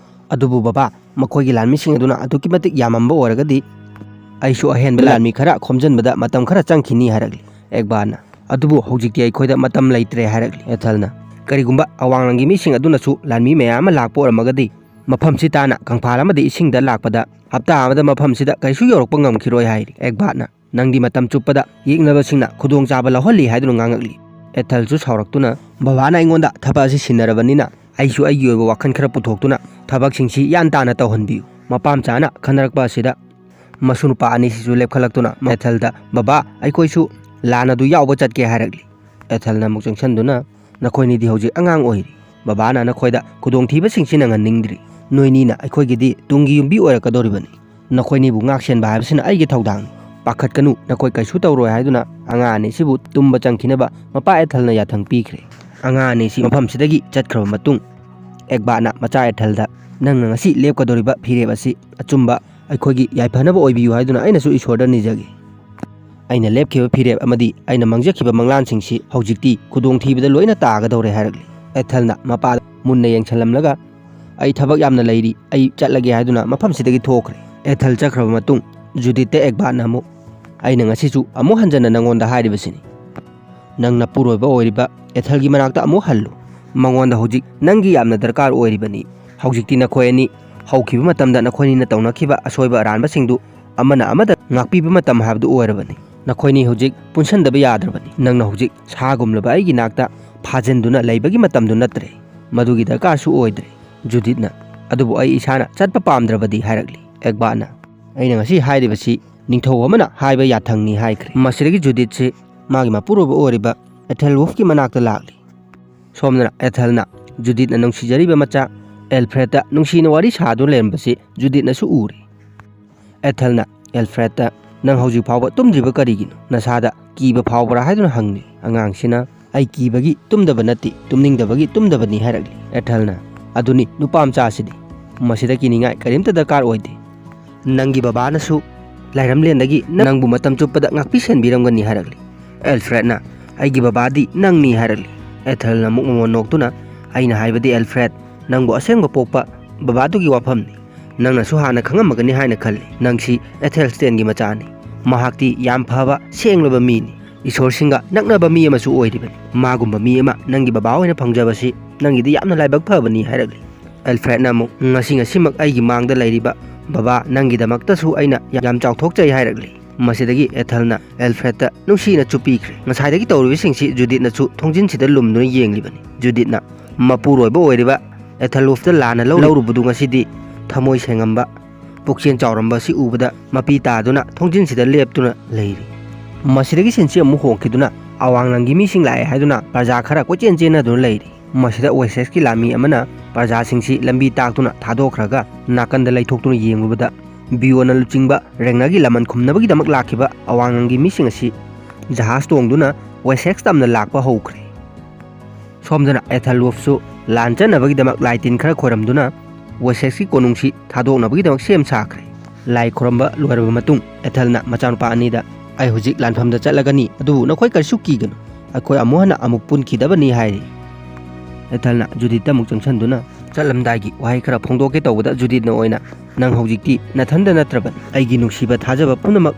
"ꯑꯗꯨꯕꯨ ꯕꯕꯥ, ꯃꯈꯣꯏꯒꯤ ꯂꯥꯟꯃꯤꯁꯤꯡ ꯑꯗꯨꯅ ꯑꯗꯨꯛꯀꯤ ꯃꯇꯤꯛ ꯌꯥꯝꯃꯝꯕ ꯑꯣꯏꯔꯒꯗꯤ ꯑꯩꯁꯨ ꯑꯍꯦꯟꯕ ꯂꯥꯟꯃꯤ ꯈꯔ ꯈꯣꯝꯖꯤꯟꯕꯗ ꯃꯇꯝ ꯈꯔ ꯆꯪꯈꯤꯅꯤ" ꯍꯥꯏꯔꯛꯂꯤ꯫ ꯑꯦꯛꯕꯥꯔꯅ, "ꯑꯗꯨꯕꯨ ꯍꯧꯖꯤꯛꯇꯤ ꯑꯩꯈꯣꯏꯗ ꯃꯇꯝ ꯂꯩꯇ꯭ꯔꯦ" ꯍꯥꯏꯔꯛꯂꯤ꯫ ꯑꯦꯊꯦꯜꯅ, "ꯀꯔꯤꯒꯨꯝꯕ ꯑꯋꯥꯡꯂꯝꯒꯤ ꯃꯤꯁꯤꯡ ꯑꯗꯨꯅꯁꯨ ꯂꯥꯟꯃꯤ ꯃꯌꯥꯝ ꯑꯃ ꯂꯥꯛꯄ ꯑꯣꯏꯔꯝꯃꯒꯗꯤ ꯃꯐꯝꯁꯤ ꯇꯥꯅ ꯀꯪꯐꯥꯜ ꯑꯃꯗꯤ ꯏꯁꯤꯡꯗ ꯂꯥꯛꯄꯗ ꯍꯞꯇꯥ ꯑꯃꯗ ꯃꯐꯝꯁꯤꯗ ꯀꯔꯤꯁꯨ ꯌꯧꯔꯛꯄ ꯉꯝꯈꯤꯔꯣꯏ" ꯍꯥꯏꯔꯤ꯫ ꯑꯦꯛꯕꯥꯔꯅ, "ꯅꯪꯗꯤ ꯃꯇꯝ ꯆꯨꯞꯄꯗ ꯌꯦꯛꯅꯕꯁꯤꯡꯅ ꯈꯨꯗꯣꯡꯆꯥꯕ ꯂꯧꯍꯜꯂꯤ" ꯍꯥꯏꯗꯨꯅ ꯉꯥꯡꯉꯛꯂꯤ꯫ ꯑꯦꯊꯦꯜꯁꯨ ꯁꯥꯎꯔꯛꯇꯨꯅ, "ꯕꯕꯥꯅ ꯑꯩꯉꯣꯟꯗ ꯊꯕꯛ ꯑꯁꯤ ꯁꯤꯟꯅꯔꯕꯅꯤꯅ ꯑꯩꯁꯨ ꯑꯩꯒꯤ ꯑꯣꯏꯕ ꯋꯥꯈꯜ ꯈꯔ ꯄꯨꯊꯣꯛꯇꯨꯅ ꯊꯕꯛꯁꯤꯡꯁꯤ ꯌꯥꯟ ꯇꯥꯅ ꯇꯧꯍꯟꯕꯤꯌꯨ"꯫ ꯃꯄꯥ ꯃꯆꯥꯅ ꯈꯟꯅꯔꯛꯄ ꯑꯁꯤꯗ ꯃꯁꯨ ꯅꯨꯄꯥ ꯑꯅꯤꯁꯤꯁꯨ ꯂꯦꯞꯈꯠꯂꯛꯇꯨꯅ ꯑꯦꯊꯦꯜꯗ, "ꯕꯕꯥ, ꯑꯩꯈꯣꯏꯁꯨ ꯂꯥꯟ ꯑꯗꯨ ꯌꯥꯎꯕ ꯆꯠꯀꯦ" ꯍꯥꯏꯔꯛꯂꯤ꯫ ꯑꯦꯊꯦꯜꯅ ꯑꯃꯨꯛ ꯆꯪꯁꯤꯟꯗꯨꯅ, "ꯅꯈꯣꯏꯅꯤꯗꯤ ꯍꯧꯖꯤꯛ ꯑꯉꯥꯡ ꯑꯣꯏꯔꯤ꯫ ꯕꯕꯥꯅ ꯅꯈꯣꯏꯗ ꯈꯨꯗꯣꯡꯊꯤꯕꯁꯤꯡꯁꯤ ꯅꯪꯍꯟꯅꯤꯡꯗ꯭ꯔꯤ꯫ ꯅꯣꯏꯅꯤꯅ ꯑꯩꯈꯣꯏꯒꯤꯗꯤ ꯇꯨꯡꯒꯤ ꯌꯨꯝꯕꯤ ꯑꯣꯏꯔꯛꯀꯗꯧꯔꯤꯕꯅꯤ꯫ ꯅꯈꯣꯏꯅꯤꯕꯨ ꯉꯥꯛ ꯁꯦꯟꯕ ꯍꯥꯏꯕꯁꯤꯅ ꯑꯩꯒꯤ ꯊꯧꯗꯥꯡꯅꯤ꯫ ꯄꯥꯈꯠꯀꯅꯨ, ꯅꯈꯣꯏ ꯀꯩꯁꯨ ꯇꯧꯔꯣꯏ" ꯍꯥꯏꯗꯨꯅ ꯑꯉꯥꯡ ꯑꯅꯤꯁꯤꯕꯨ ꯇꯨꯝꯕ ꯆꯪꯈꯤꯅꯕ ꯃꯄꯥ ꯑꯦꯊꯦꯜꯅ ꯌꯥꯊꯪ ꯄꯤꯈ꯭ꯔꯦ꯫ ꯑꯉꯥꯡ ꯑꯅꯤꯁꯤ ꯃꯐꯝꯁꯤꯗꯒꯤ ꯆꯠꯈ꯭ꯔꯕ ꯃꯇꯨꯡ, ꯑꯦꯛꯕꯥꯔꯅ ꯃꯆꯥ ꯑꯦꯊꯦꯜꯗ, "ꯅꯪꯅ ꯉꯁꯤ ꯂꯦꯞꯀꯗꯧꯔꯤꯕ ꯐꯤꯔꯦꯞ ꯑꯁꯤ ꯑꯆꯨꯝꯕ ꯑꯩꯈꯣꯏꯒꯤ ꯌꯥꯏꯐꯅꯕ ꯑꯣꯏꯕꯤꯌꯨ ꯍꯥꯏꯗꯨꯅ ꯑꯩꯅꯁꯨ ꯏꯁꯣꯔꯗ ꯅꯤꯖꯒꯦ"꯫ ꯑꯩꯅ ꯂꯦꯞꯈꯤꯕ ꯐꯤꯔꯦꯞ ꯑꯃꯗꯤ ꯑꯩꯅ ꯃꯪꯖꯈꯤꯕ ꯃꯪꯂꯥꯟꯁꯤꯡꯁꯤ ꯍꯧꯖꯤꯛꯇꯤ ꯈꯨꯗꯣꯡꯊꯤꯕꯗ ꯂꯣꯏꯅ ꯇꯥꯒꯗꯧꯔꯦ" ꯍꯥꯏꯔꯛꯂꯤ꯫ ꯑꯦꯊꯦꯜꯅ ꯃꯄꯥꯗ ꯃꯨꯟꯅ ꯌꯦꯡꯁꯤꯜꯂꯝꯂꯒ, "ꯑꯩ ꯊꯕꯛ ꯌꯥꯝꯅ ꯂꯩꯔꯤ, ꯑꯩ ꯆꯠꯂꯒꯦ" ꯍꯥꯏꯗꯨꯅ ꯃꯐꯝꯁꯤꯗꯒꯤ ꯊꯣꯛꯈ꯭ꯔꯦ꯫ ꯑꯦꯊꯦꯜ ꯆꯠꯈ꯭ꯔꯕ ꯃꯇꯨꯡ ꯖꯨꯗꯤꯠꯇ ꯑꯦꯒꯕꯥꯔꯠꯅ ꯑꯃꯨꯛ, "ꯑꯩꯅ ꯉꯁꯤꯁꯨ ꯑꯃꯨꯛ ꯍꯟꯖꯟꯅ ꯅꯪꯉꯣꯟꯗ ꯍꯥꯏꯔꯤꯕꯁꯤꯅꯤ, ꯅꯪ ꯅꯄꯨꯔꯣꯏꯕ ꯑꯣꯏꯔꯤꯕ ꯑꯦꯊꯦꯜꯒꯤ ꯃꯅꯥꯛꯇ ꯑꯃꯨꯛ ꯍꯜꯂꯨ꯫ ꯃꯉꯣꯟꯗ ꯍꯧꯖꯤꯛ ꯅꯪꯒꯤ ꯌꯥꯝꯅ ꯗꯔꯀꯥꯔ ꯑꯣꯏꯔꯤꯕꯅꯤ꯫ ꯍꯧꯖꯤꯛꯇꯤ ꯅꯈꯣꯏ ꯑꯅꯤ ꯍꯧꯈꯤꯕ ꯃꯇꯝꯗ ꯅꯈꯣꯏꯅꯤꯅ ꯇꯧꯅꯈꯤꯕ ꯑꯁꯣꯏꯕ ꯑꯔꯥꯟꯕꯁꯤꯡꯗꯨ ꯑꯃꯅ ꯑꯃꯗ ꯉꯥꯛꯄꯤꯕ ꯃꯇꯝ ꯍꯥꯏꯕꯗꯨ ꯑꯣꯏꯔꯕꯅꯤ꯫ ꯅꯈꯣꯏꯅꯤ ꯍꯧꯖꯤꯛ ꯄꯨꯟꯁꯟꯗꯕ ꯌꯥꯗ꯭ꯔꯕꯅꯤ꯫ ꯅꯪꯅ ꯍꯧꯖꯤꯛ ꯁꯥꯒꯨꯝꯂꯕ ꯑꯩꯒꯤ ꯅꯥꯛꯇ ꯐꯥꯖꯤꯟꯗꯨꯅ ꯂꯩꯕꯒꯤ ꯃꯇꯝꯗꯨ ꯅꯠꯇ꯭ꯔꯦ꯫ ꯃꯗꯨꯒꯤ ꯗꯔꯀꯥꯔꯁꯨ ꯑꯣꯏꯗ꯭ꯔꯦ꯫" ꯖꯨꯗꯤꯠꯅ, "ꯑꯗꯨꯕꯨ ꯑꯩ ꯏꯁꯥꯅ ꯆꯠꯄ ꯄꯥꯝꯗ꯭ꯔꯕꯗꯤ?" ꯍꯥꯏꯔꯛꯂꯤ꯫ ꯑꯦꯒꯕꯥꯔꯠꯅ, "ꯑꯩꯅ ꯉꯁꯤ ꯍꯥꯏꯔꯤꯕꯁꯤ ꯅꯤꯡꯊꯧ ꯑꯃꯅ ꯍꯥꯏꯕ ꯌꯥꯊꯪꯅꯤ" ꯍꯥꯏꯈ꯭ꯔꯦ꯫ ꯃꯁꯤꯗꯒꯤ ꯖꯨꯗꯤꯠꯁꯤ ꯃꯥꯒꯤ ꯃꯄꯨꯔꯣꯏꯕ ꯑꯣꯏꯔꯤꯕ ꯑꯦꯊꯦꯜꯋꯨꯐꯀꯤ ꯃꯅꯥꯛꯇ ꯂꯥꯛꯂꯤ꯫ ꯁꯣꯝꯗꯅ ꯑꯦꯊꯦꯜꯅ ꯖꯨꯗꯤꯠꯅ ꯅꯨꯡꯁꯤꯖꯔꯤꯕ ꯃꯆꯥ ꯑꯦꯜꯐ꯭ꯔꯦꯗꯇ ꯅꯨꯡꯁꯤꯅ ꯋꯥꯔꯤ ꯁꯥꯗꯨꯅ ꯂꯩꯔꯝꯕꯁꯤ ꯖꯨꯗꯤꯠꯅꯁꯨ ꯎꯔꯦ꯫ ꯑꯦꯊꯦꯜꯅ ꯑꯦꯜꯐ꯭ꯔꯦꯗꯇ, "ꯅꯪ ꯍꯧꯖꯤꯛ ꯐꯥꯎꯕ ꯇꯨꯝꯗ꯭ꯔꯤꯕ ꯀꯔꯤꯒꯤꯅꯣ? ꯅꯁꯥꯗ ꯀꯤꯕ ꯐꯥꯎꯕ꯭ꯔꯥ?" ꯍꯥꯏꯗꯨꯅ ꯍꯪꯂꯤ꯫ ꯑꯉꯥꯡꯁꯤꯅ, "ꯑꯩ ꯀꯤꯕꯒꯤ ꯇꯨꯝꯗꯕ ꯅꯠꯇꯦ, ꯇꯨꯝꯅꯤꯡꯗꯕꯒꯤ ꯇꯨꯝꯗꯕꯅꯤ" ꯍꯥꯏꯔꯛꯂꯤ꯫ ꯑꯦꯊꯦꯜꯅ, "ꯑꯗꯨꯅꯤ ꯅꯨꯄꯥ ꯃꯆꯥꯁꯤꯗꯤ, ꯃꯁꯤꯗ ꯀꯤꯅꯤꯡꯉꯥꯏ ꯀꯔꯤꯝꯇ ꯗꯔꯀꯥꯔ ꯑꯣꯏꯗꯦ꯫ ꯅꯪꯒꯤ ꯕꯕꯥꯅꯁꯨ ꯂꯥꯏꯔꯝꯂꯦꯟꯗꯒꯤ ꯅꯪꯕꯨ ꯃꯇꯝ ꯆꯨꯞꯄꯗ ꯉꯥꯛꯄꯤ ꯁꯦꯟꯕꯤꯔꯝꯒꯅꯤ" ꯍꯥꯏꯔꯛꯂꯤ꯫ ꯑꯦꯜꯐ꯭ꯔꯦꯗꯅ, "ꯑꯩꯒꯤ ꯕꯕꯥꯗꯤ ꯅꯪꯅꯤ" ꯍꯥꯏꯔꯛꯂꯤ꯫ ꯑꯦꯊꯦꯜꯅ ꯑꯃꯨꯛ ꯃꯉꯣꯟ ꯅꯣꯛꯇꯨꯅ, "ꯑꯩꯅ ꯍꯥꯏꯕꯗꯤ ꯑꯦꯜꯐ꯭ꯔꯦꯗ, ꯅꯪꯕꯨ ꯑꯁꯦꯡꯕ ꯄꯣꯛꯄ ꯕꯕꯥꯗꯨꯒꯤ ꯋꯥꯐꯝꯅꯤ꯫ ꯅꯪꯅꯁꯨ ꯍꯥꯟꯅ ꯈꯪꯉꯝꯃꯒꯅꯤ ꯍꯥꯏꯅ ꯈꯜꯂꯤ꯫ ꯅꯪꯁꯤ ꯑꯦꯊꯦꯜꯁ꯭ꯇꯦꯟꯒꯤ ꯃꯆꯥꯅꯤ꯫ ꯃꯍꯥꯛꯇꯤ ꯌꯥꯝ ꯐꯕ, ꯁꯦꯡꯂꯕ ꯃꯤꯅꯤ꯫ ꯏꯁꯣꯔꯁꯤꯡꯒ ꯅꯛꯅꯕ ꯃꯤ ꯑꯃꯁꯨ ꯑꯣꯏꯔꯤꯕꯅꯤ꯫ ꯃꯥꯒꯨꯝꯕ ꯃꯤ ꯑꯃ ꯅꯪꯒꯤ ꯕꯕꯥ ꯑꯣꯏꯅ ꯐꯪꯖꯕꯁꯤ ꯅꯪꯒꯤꯗꯤ ꯌꯥꯝꯅ ꯂꯥꯏꯕꯛ ꯐꯕꯅꯤ" ꯍꯥꯏꯔꯛꯂꯤ꯫ ꯑꯦꯜꯐ꯭ꯔꯦꯗꯅ ꯑꯃꯨꯛ, "ꯉꯁꯤ ꯉꯁꯤꯃꯛ ꯑꯩꯒꯤ ꯃꯥꯡꯗ ꯂꯩꯔꯤꯕ ꯕꯕꯥ ꯅꯪꯒꯤꯗꯃꯛꯇꯁꯨ ꯑꯩꯅ ꯌꯥꯝ ꯆꯥꯎꯊꯣꯛꯆꯩ" ꯍꯥꯏꯔꯛꯂꯤ꯫ ꯃꯁꯤꯗꯒꯤ ꯑꯦꯊꯦꯜꯅ ꯑꯦꯜꯐ꯭ꯔꯦꯗꯇ ꯅꯨꯡꯁꯤꯅ ꯆꯨꯞꯄꯤꯈ꯭ꯔꯦ꯫ ꯉꯁꯥꯏꯗꯒꯤ ꯇꯧꯔꯤꯕꯁꯤꯡꯁꯤ ꯖꯨꯗꯤꯠꯅꯁꯨ ꯊꯣꯡꯖꯤꯟꯁꯤꯗ ꯂꯨꯝꯗꯨꯅ ꯌꯦꯡꯂꯤꯕꯅꯤ꯫ ꯖꯨꯗꯤꯠꯅ ꯃꯄꯨꯔꯣꯏꯕ ꯑꯣꯏꯔꯤꯕ ꯑꯦꯊꯦꯜꯋꯨꯐꯇ ꯂꯥꯟꯅ ꯂꯧ-, ꯂꯧꯔꯨꯕꯗꯨ ꯉꯁꯤꯗꯤ ꯊꯃꯣꯏ ꯁꯦꯡꯉꯝꯕ, ꯄꯨꯛꯆꯦꯜ ꯆꯥꯎꯔꯝꯕ ꯑꯁꯤ ꯎꯕꯗ ꯃꯄꯤ ꯇꯥꯗꯨꯅ ꯊꯣꯡꯖꯤꯟꯁꯤꯗ ꯂꯦꯞꯇꯨꯅ ꯂꯩꯔꯤ꯫ ꯃꯁꯤꯗꯒꯤ ꯁꯤꯟꯁꯤ ꯑꯃꯨꯛ ꯍꯣꯡꯈꯤꯗꯨꯅ ꯑꯋꯥꯡ ꯂꯝꯒꯤ ꯃꯤꯁꯤꯡ ꯂꯥꯛꯑꯦ ꯍꯥꯏꯗꯨꯅ ꯄ꯭ꯔꯖꯥ ꯈꯔ ꯀꯣꯏꯆꯦꯟ ꯆꯦꯟꯅꯗꯨꯅ ꯂꯩꯔꯤ꯫ ꯃꯁꯤꯗ ꯋꯦꯁꯦꯛꯁꯀꯤ ꯂꯥꯟꯃꯤ ꯑꯃꯅ ꯄ꯭ꯔꯖꯥꯁꯤꯡꯁꯤ ꯂꯝꯕꯤ ꯇꯥꯛꯇꯨꯅ ꯊꯥꯗꯣꯛꯈ꯭ꯔꯒ ꯅꯥꯀꯟꯗ ꯂꯩꯊꯣꯛꯇꯨꯅ ꯌꯦꯡꯂꯨꯕꯗ ꯕꯤꯌꯣꯅ ꯂꯨꯆꯤꯡꯕ ꯔꯦꯡꯅꯔꯒꯤ ꯂꯃꯟ ꯈꯨꯝꯅꯕꯒꯤꯗꯃꯛ ꯂꯥꯛꯈꯤꯕ ꯑꯋꯥꯡ ꯂꯝꯒꯤ ꯃꯤꯁꯤꯡ ꯑꯁꯤ ꯖꯍꯥꯖ ꯇꯣꯡꯗꯨꯅ ꯋꯦꯁꯦꯛꯁ ꯇꯝꯅ ꯂꯥꯛꯄ ꯍꯧꯈ꯭ꯔꯦ꯫ ꯁꯣꯝꯗꯅ ꯑꯦꯊꯦꯜꯋꯨꯐꯁꯨ ꯂꯥꯟ ꯆꯠꯅꯕꯒꯤꯗꯃꯛ ꯂꯥꯏ ꯇꯤꯟ ꯈꯔ ꯈꯣꯏꯔꯝꯗꯨꯅ ꯋꯦꯁꯦꯛꯁꯀꯤ ꯀꯣꯅꯨꯡꯁꯤ ꯊꯥꯗꯣꯛꯅꯕꯒꯤꯗꯃꯛ ꯁꯦꯝ ꯁꯥꯈ꯭ꯔꯦ꯫ ꯂꯥꯏ ꯈꯨꯔꯝꯕ ꯂꯣꯏꯔꯕ ꯃꯇꯨꯡ ꯑꯦꯊꯦꯜꯅ ꯃꯆꯥꯅꯨꯄꯥ ꯑꯅꯤꯗ, "ꯑꯩ ꯍꯧꯖꯤꯛ ꯂꯥꯟꯐꯝꯗ ꯆꯠꯂꯒꯅꯤ, ꯑꯗꯨꯕꯨ ꯅꯈꯣꯏ ꯀꯔꯤꯁꯨ ꯀꯤꯒꯅꯨ, ꯑꯩꯈꯣꯏ ꯑꯃꯨꯛ ꯍꯟꯅ ꯑꯃꯨꯛ ꯄꯨꯟꯈꯤꯗꯕꯅꯤ" ꯍꯥꯏꯔꯤ꯫ ꯑꯦꯊꯜꯅ ꯖꯨꯗꯤꯠꯇ ꯑꯃꯨꯛ ꯆꯪꯁꯤꯟꯗꯨꯅ, "ꯆꯠꯂꯝꯗꯥꯏꯒꯤ ꯋꯥꯍꯩ ꯈꯔ ꯐꯣꯡꯗꯣꯛꯀꯦ ꯇꯧꯕꯗ ꯖꯨꯗꯤꯠꯅ ꯑꯣꯏꯅ, ꯅꯪ ꯍꯧꯖꯤꯛꯇꯤ ꯅꯊꯟꯗ ꯅꯠꯇ꯭ꯔꯕꯅꯤ꯫ ꯑꯩꯒꯤ ꯅꯨꯡꯁꯤꯕ ꯊꯥꯖꯕ ꯄꯨꯝꯅꯃꯛ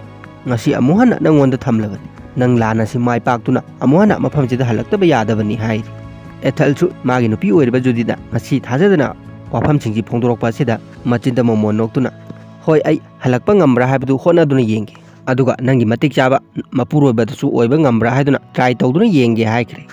ꯉꯁꯤ ꯑꯃꯨꯛ ꯍꯟꯅ ꯅꯪꯉꯣꯟꯗ ꯊꯝꯂꯕꯅꯤ꯫ ꯅꯪ ꯂꯥꯟ ꯑꯁꯤ ꯃꯥꯏ ꯄꯥꯛꯇꯨꯅ ꯑꯃꯨꯛ ꯍꯟꯅ ꯃꯐꯝꯁꯤꯗ ꯍꯜꯂꯛꯇꯕ ꯌꯥꯗꯕꯅꯤ" ꯍꯥꯏꯔꯤ꯫ ꯑꯦꯊꯜꯁꯨ ꯃꯥꯒꯤ ꯅꯨꯄꯤ ꯑꯣꯏꯔꯤꯕ ꯖꯨꯗꯤꯠꯅ ꯉꯁꯤ ꯊꯥꯖꯗꯅ ꯋꯥꯐꯝꯁꯤꯡꯁꯤ ꯐꯣꯡꯗꯣꯔꯛꯄ ꯑꯁꯤꯗ ꯃꯆꯤꯟꯗ ꯃꯣꯃꯣꯟ ꯅꯣꯛꯇꯨꯅ, "ꯍꯣꯏ, ꯑꯩ ꯍꯜꯂꯛꯄ ꯉꯝꯕ꯭ꯔꯥ ꯍꯥꯏꯕꯗꯨ ꯍꯣꯠꯅꯗꯨꯅ ꯌꯦꯡꯒꯦ, ꯑꯗꯨꯒ ꯅꯪꯒꯤ ꯃꯇꯤꯛ ꯆꯥꯕ ꯃꯄꯨꯔꯣꯏꯕꯗꯁꯨ ꯑꯣꯏꯕ ꯉꯝꯕ꯭ꯔꯥ ꯍꯥꯏꯗꯨꯅ ꯇ꯭ꯔꯥꯏ ꯇꯧꯗꯨꯅ ꯌꯦꯡꯒꯦ" ꯍꯥꯏꯈ꯭ꯔꯦ꯫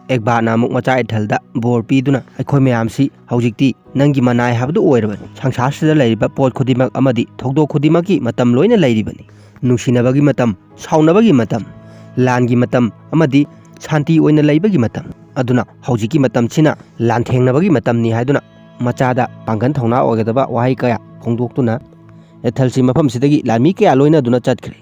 ꯑꯦꯛꯕꯥꯔꯅ ꯑꯃꯨꯛ ꯃꯆꯥ ꯑꯦꯊꯜꯗ ꯕꯣꯔ ꯄꯤꯗꯨꯅ, "ꯑꯩꯈꯣꯏ ꯃꯌꯥꯝꯁꯤ ꯍꯧꯖꯤꯛꯇꯤ ꯅꯪꯒꯤ ꯃꯅꯥꯏ ꯍꯥꯏꯕꯗꯨ ꯑꯣꯏꯔꯕꯅꯤ꯫ ꯁꯪꯁꯥꯔꯁꯤꯗ ꯂꯩꯔꯤꯕ ꯄꯣꯠ ꯈꯨꯗꯤꯡꯃꯛ ꯑꯃꯗꯤ ꯊꯧꯗꯣꯛ ꯈꯨꯗꯤꯡꯃꯛꯀꯤ ꯃꯇꯝ ꯂꯣꯏꯅ ꯂꯩꯔꯤꯕꯅꯤ꯫ ꯅꯨꯡꯁꯤꯅꯕꯒꯤ ꯃꯇꯝ, ꯁꯥꯎꯅꯕꯒꯤ ꯃꯇꯝ, ꯂꯥꯟꯒꯤ ꯃꯇꯝ ꯑꯃꯗꯤ ꯁꯥꯟꯇꯤ ꯑꯣꯏꯅ ꯂꯩꯕꯒꯤ ꯃꯇꯝ꯫ ꯑꯗꯨꯅ ꯍꯧꯖꯤꯛꯀꯤ ꯃꯇꯝꯁꯤꯅ ꯂꯥꯟꯊꯦꯡꯅꯕꯒꯤ ꯃꯇꯝꯅꯤ" ꯍꯥꯏꯗꯨꯅ ꯃꯆꯥꯗ ꯄꯥꯡꯒꯜ ꯊꯧꯅꯥ ꯑꯣꯏꯒꯗꯕ ꯋꯥꯍꯩ ꯀꯌꯥ ꯐꯣꯡꯗꯣꯛꯇꯨꯅ ꯑꯦꯊꯜꯁꯤ ꯃꯐꯝꯁꯤꯗꯒꯤ ꯂꯥꯟꯃꯤ ꯀꯌꯥ ꯂꯣꯏꯅꯗꯨꯅ ꯆꯠꯈ꯭ꯔꯦ꯫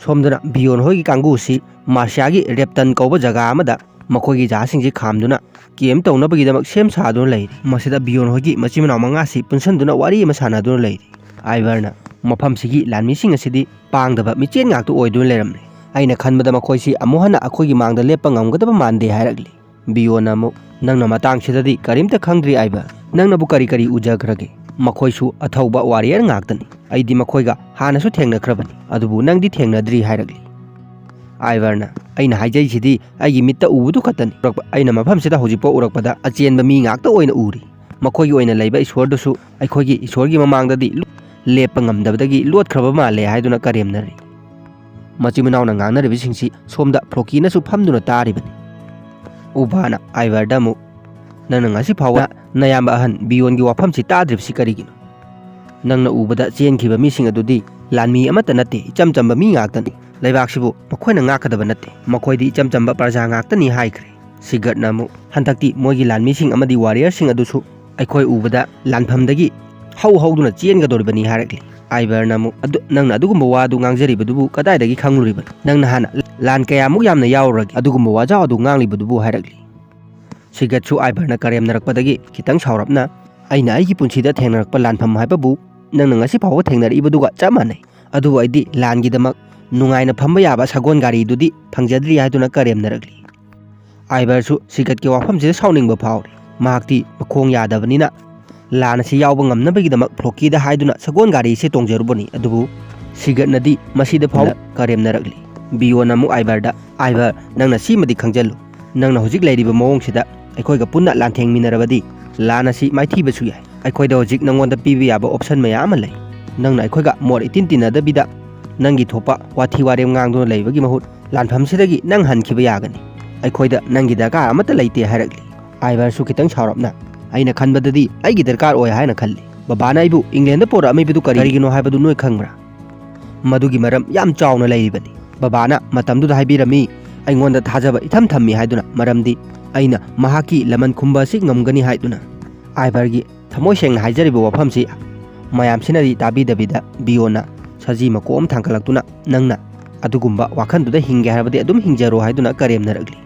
ꯁꯣꯝꯗꯅ ꯕꯤꯌꯣꯟ ꯍꯣꯏꯒꯤ ꯀꯥꯡꯕꯨꯁꯤ ꯃꯥꯔꯁꯤꯌꯥꯒꯤ ꯔꯦꯞꯇꯟ ꯀꯧꯕ ꯖꯒꯥ ꯑꯃꯗ ꯃꯈꯣꯏꯒꯤ ꯖꯍꯥꯖꯁꯤꯡꯁꯤ ꯈꯥꯝꯗꯨꯅ ꯀꯦꯝ ꯇꯧꯅꯕꯒꯤꯗꯃꯛ ꯁꯦꯝ ꯁꯥꯗꯨꯅ ꯂꯩꯔꯤ꯫ ꯃꯁꯤꯗ ꯕꯤꯌꯣꯟ ꯍꯣꯏꯒꯤ ꯃꯆꯤꯟ ꯃꯅꯥꯎ ꯃꯉꯥꯁꯤ ꯄꯨꯟꯁꯤꯟꯗꯨꯅ ꯋꯥꯔꯤ ꯑꯃ ꯁꯥꯟꯅꯗꯨꯅ ꯂꯩꯔꯤ꯫ ꯑꯥꯏꯚꯔꯅ, "ꯃꯐꯝꯁꯤꯒꯤ ꯂꯥꯟꯃꯤꯁꯤꯡ ꯑꯁꯤꯗꯤ ꯄꯥꯡꯗꯕ ꯃꯤꯆꯦꯟ ꯉꯥꯛꯇ ꯑꯣꯏꯗꯨꯅ ꯂꯩꯔꯝꯂꯦ꯫ ꯑꯩꯅ ꯈꯟꯕꯗ ꯃꯈꯣꯏꯁꯤ ꯑꯃꯨꯛ ꯍꯟꯅ ꯑꯩꯈꯣꯏꯒꯤ ꯃꯥꯡꯗ ꯂꯦꯞꯄ ꯉꯝꯒꯗꯕ ꯃꯥꯟꯗꯦ" ꯍꯥꯏꯔꯛꯂꯤ꯫ ꯕꯤꯌꯣꯟꯅ ꯑꯃꯨꯛ, "ꯅꯪꯅ ꯃꯇꯥꯡꯁꯤꯗꯗꯤ ꯀꯔꯤꯝꯇ ꯈꯪꯗ꯭ꯔꯤ ꯑꯥꯏꯚꯔ꯫ ꯅꯪꯅꯕꯨ ꯀꯔꯤ ꯀꯔꯤ ꯎꯖꯈ꯭ꯔꯒꯦ? ꯃꯈꯣꯏꯁꯨ ꯑꯊꯧꯕ ꯋꯥꯔꯤꯌꯔ ꯉꯥꯛꯇꯅꯤ꯫ ꯑꯩꯗꯤ ꯃꯈꯣꯏꯒ ꯍꯥꯟꯅꯁꯨ ꯊꯦꯡꯅꯈ꯭ꯔꯕꯅꯤ, ꯑꯗꯨꯕꯨ ꯅꯪꯗꯤ ꯊꯦꯡꯅꯗ꯭ꯔꯤ" ꯍꯥꯏꯔꯛꯂꯤ꯫ ꯑꯥꯏꯚꯔꯅ, "ꯑꯩꯅ ꯍꯥꯏꯖꯩꯁꯤꯗꯤ ꯑꯩꯒꯤ ꯃꯤꯠꯇ ꯎꯕꯗꯨ ꯈꯛꯇꯅꯤ꯫ ꯎꯔꯛꯄ-, ꯑꯩꯅ ꯃꯐꯝꯁꯤꯗ ꯍꯧꯖꯤꯛꯐꯥꯎ ꯎꯔꯛꯄꯗ ꯑꯆꯦꯟꯕ ꯃꯤ ꯉꯥꯛꯇ ꯑꯣꯏꯅ ꯎꯔꯤ꯫ ꯃꯈꯣꯏꯒꯤ ꯑꯣꯏꯅ ꯂꯩꯕ ꯏꯁꯣꯔꯗꯨꯁꯨ ꯑꯩꯈꯣꯏꯒꯤ ꯏꯁꯣꯔꯒꯤ ꯃꯃꯥꯡꯗꯗꯤ ꯂꯨ-, ꯂꯦꯞꯄ ꯉꯝꯗꯕꯗꯒꯤ ꯂꯣꯠꯈ꯭ꯔꯕ ꯃꯥꯜꯂꯦ" ꯍꯥꯏꯗꯨꯅ ꯀꯔꯦꯝꯅꯔꯤ꯫ ꯃꯆꯤꯟ ꯃꯅꯥꯎꯅ ꯉꯥꯡꯅꯔꯤꯕꯁꯤꯡꯁꯤ ꯁꯣꯝꯗ ꯐ꯭ꯔꯣꯀꯤꯅꯁꯨ ꯐꯝꯗꯨꯅ ꯇꯥꯔꯤꯕꯅꯤ꯫ ꯎꯕꯥꯅ ꯑꯥꯏꯚꯔꯗ ꯑꯃꯨꯛ, "ꯅꯪꯅ ꯉꯁꯤ ꯐꯥꯎꯕ ꯅꯌꯥꯝꯕ ꯑꯍꯟ ꯕꯤꯌꯣꯟꯒꯤ ꯋꯥꯐꯝꯁꯤ ꯇꯥꯗ꯭ꯔꯤꯕꯁꯤ ꯀꯔꯤꯒꯤꯅꯣ? ꯅꯪꯅ ꯎꯕꯗ ꯆꯦꯟꯈꯤꯕ ꯃꯤꯁꯤꯡ ꯑꯗꯨꯗꯤ ꯂꯥꯟꯃꯤ ꯑꯃꯠꯇ ꯅꯠꯇꯦ, ꯏꯆꯝ ꯆꯝꯕ ꯃꯤ ꯉꯥꯛꯇꯅꯤ꯫ ꯂꯩꯕꯥꯛꯁꯤꯕꯨ ꯃꯈꯣꯏꯅ ꯉꯥꯛꯀꯗꯕ ꯅꯠꯇꯦ꯫ ꯃꯈꯣꯏꯗꯤ ꯏꯆꯝ ꯆꯝꯕ ꯄ꯭ꯔꯖꯥ ꯉꯥꯛꯇꯅꯤ" ꯍꯥꯏꯈ꯭ꯔꯦ꯫ ꯁꯤꯒꯔꯠꯅ ꯑꯃꯨꯛ, "ꯍꯟꯗꯛꯇꯤ ꯃꯣꯏꯒꯤ ꯂꯥꯟꯃꯤꯁꯤꯡ ꯑꯃꯗꯤ ꯋꯥꯔꯤꯌꯔꯁꯤꯡ ꯑꯗꯨꯁꯨ ꯑꯩꯈꯣꯏ ꯎꯕꯗ ꯂꯥꯟꯐꯝꯗꯒꯤ ꯍꯧ ꯍꯧꯗꯨꯅ ꯆꯦꯟꯒꯗꯧꯔꯤꯕꯅꯤ" ꯍꯥꯏꯔꯛꯂꯤ꯫ ꯑꯥꯏꯚꯔꯅ ꯑꯃꯨꯛ, "ꯑꯗꯨ, ꯅꯪꯅ ꯑꯗꯨꯒꯨꯝꯕ ꯋꯥꯗꯨ ꯉꯥꯡꯖꯔꯤꯕꯗꯨꯕꯨ ꯀꯗꯥꯏꯗꯒꯤ ꯈꯪꯂꯨꯔꯤꯕꯅꯣ? ꯅꯪꯅ ꯍꯥꯟꯅ ꯂꯥꯟ ꯀꯌꯥꯃꯨꯛ ꯌꯥꯝꯅ ꯌꯥꯎꯔꯨꯔꯒꯦ? ꯑꯗꯨꯒꯨꯝꯕ ꯋꯥꯖꯥꯎ ꯑꯗꯨ ꯉꯥꯡꯂꯤꯕꯗꯨꯕꯨ?" ꯍꯥꯏꯔꯛꯂꯤ꯫ ꯁꯤꯒꯠꯁꯨ ꯑꯥꯏꯚꯔꯅ ꯀꯔꯦꯝꯅꯔꯛꯄꯗꯒꯤ ꯈꯤꯇꯪ ꯁꯥꯎꯔꯞꯅ, "ꯑꯩꯅ ꯑꯩꯒꯤ ꯄꯨꯟꯁꯤꯗ ꯊꯦꯡꯅꯔꯛꯄ ꯂꯥꯟꯐꯝ ꯍꯥꯏꯕꯕꯨ ꯅꯪꯅ ꯉꯁꯤ ꯐꯥꯎꯕ ꯊꯦꯡꯅꯔꯛꯏꯕꯗꯨꯒ ꯆꯞ ꯃꯥꯟꯅꯩ꯫ ꯑꯗꯨꯕꯨ ꯑꯩꯗꯤ ꯂꯥꯟꯒꯤꯗꯃꯛ ꯅꯨꯡꯉꯥꯏꯅ ꯐꯝꯕ ꯌꯥꯕ ꯁꯒꯣꯜ ꯒꯥꯔꯤꯗꯨꯗꯤ ꯐꯪꯖꯗ꯭ꯔꯤ ꯍꯥꯏꯗꯨꯅ ꯀꯔꯦꯝꯅꯔꯛꯂꯤ꯫ ꯑꯥꯏꯚꯔꯁꯨ ꯁꯤꯒꯠꯀꯤ ꯋꯥꯐꯝꯁꯤꯗ ꯁꯥꯎꯅꯤꯡꯕ ꯐꯥꯎꯔꯤ꯫ ꯃꯍꯥꯛꯇꯤ ꯃꯈꯣꯡ ꯌꯥꯗꯕꯅꯤꯅ ꯂꯥꯟ ꯑꯁꯤ ꯌꯥꯎꯕ ꯉꯝꯅꯕꯒꯤꯗꯃꯛ ꯐ꯭ꯂꯣꯀꯤꯗ ꯍꯥꯏꯗꯨꯅ ꯁꯒꯣꯜ ꯒꯥꯔꯤꯁꯦ ꯇꯣꯡꯖꯔꯨꯕꯅꯤ꯫ ꯑꯗꯨꯕꯨ ꯁꯤꯒꯠꯅꯗꯤ ꯃꯁꯤꯗ ꯐꯥꯎ ꯀꯔꯦꯝꯅꯔꯛꯂꯤ꯫ ꯕꯤꯌꯣꯟꯅ ꯑꯃꯨꯛ ꯑꯥꯏꯚꯔꯗ, "ꯑꯥꯏꯚꯔ, ꯅꯪꯅ ꯁꯤꯃꯗꯤ ꯈꯪꯖꯜꯂꯨ, ꯅꯪꯅ ꯍꯧꯖꯤꯛ ꯂꯩꯔꯤꯕ ꯃꯑꯣꯡꯁꯤꯗ ꯑꯩꯈꯣꯏꯒ ꯄꯨꯟꯅ ꯂꯥꯟꯊꯦꯡꯃꯤꯟꯅꯔꯕꯗꯤ ꯂꯥꯟ ꯑꯁꯤ ꯃꯥꯏꯊꯤꯕꯁꯨ ꯌꯥꯏ꯫ ꯑꯩꯈꯣꯏꯗ ꯍꯧꯖꯤꯛ ꯅꯪꯉꯣꯟꯗ ꯄꯤꯕ ꯌꯥꯕ ꯑꯣꯞꯁꯟ ꯃꯌꯥꯝ ꯑꯃ ꯂꯩ꯫ ꯅꯪꯅ ꯑꯩꯈꯣꯏꯒ ꯃꯣꯠ ꯏꯇꯤꯟ ꯇꯤꯟꯅꯗꯕꯤꯗ ꯅꯪꯒꯤ ꯊꯣꯛꯄ ꯋꯥꯊꯤ ꯋꯥꯔꯦꯝ ꯉꯥꯡꯗꯨꯅ ꯂꯩꯕꯒꯤ ꯃꯍꯨꯠ ꯂꯥꯟꯐꯝꯁꯤꯗꯒꯤ ꯅꯪ ꯍꯟꯈꯤꯕ ꯌꯥꯒꯅꯤ꯫ ꯑꯩꯈꯣꯏꯗ ꯅꯪꯒꯤ ꯗꯔꯀꯥꯔ ꯑꯃꯠꯇ ꯂꯩꯇꯦ" ꯍꯥꯏꯔꯛꯂꯤ꯫ ꯑꯥꯏꯚꯔꯁꯨ ꯈꯤꯇꯪ ꯁꯥꯎꯔꯞꯅ, "ꯑꯩꯅ ꯈꯟꯕꯗꯗꯤ ꯑꯩꯒꯤ ꯗꯔꯀꯥꯔ ꯑꯣꯏ" ꯍꯥꯏꯅ ꯈꯜꯂꯤ꯫ "ꯕꯕꯥꯅ ꯑꯩꯕꯨ ꯏꯪꯂꯦꯟꯗ ꯄꯣꯔꯛꯑꯝꯃꯤꯕꯗꯨ ꯀꯔꯤꯒꯤꯅꯣ ꯍꯥꯏꯕꯗꯨ ꯅꯣꯏ ꯈꯪꯕ꯭ꯔꯥ? ꯃꯗꯨꯒꯤ ꯃꯔꯝ ꯌꯥꯝ ꯆꯥꯎꯅ ꯂꯩꯔꯤꯕꯅꯤ꯫ ꯕꯕꯥꯅ ꯃꯇꯝꯗꯨꯗ ꯍꯥꯏꯕꯤꯔꯝꯃꯤ, ꯑꯩꯉꯣꯟꯗ ꯊꯥꯖꯕ ꯏꯊꯝ ꯊꯝꯃꯤ ꯍꯥꯏꯗꯨꯅ, ꯃꯔꯝꯗꯤ ꯑꯩꯅ ꯃꯍꯥꯛꯀꯤ ꯂꯃꯟ ꯈꯨꯝꯕ ꯑꯁꯤ ꯉꯝꯒꯅꯤ ꯍꯥꯏꯗꯨꯅ"꯫ ꯑꯥꯏꯚꯔꯒꯤ ꯊꯃꯣꯏ ꯁꯦꯡꯅ ꯍꯥꯏꯖꯔꯤꯕ ꯋꯥꯐꯝꯁꯤ ꯃꯌꯥꯝꯁꯤꯅꯗꯤ ꯇꯥꯕꯤꯗꯕꯤꯗ ꯕꯤꯌꯣꯟꯅ ꯁꯖꯤ ꯃꯀꯣꯛ ꯑꯃ ꯊꯥꯡꯒꯠꯂꯛꯇꯨꯅ, "ꯅꯪꯅ ꯑꯗꯨꯒꯨꯝꯕ ꯋꯥꯈꯜꯗꯨꯗ ꯍꯤꯡꯒꯦ ꯍꯥꯏꯔꯕꯗꯤ ꯑꯗꯨꯝ ꯍꯤꯡꯖꯔꯣ" ꯍꯥꯏꯗꯨꯅ ꯀꯔꯦꯝꯅꯔꯛꯂꯤ꯫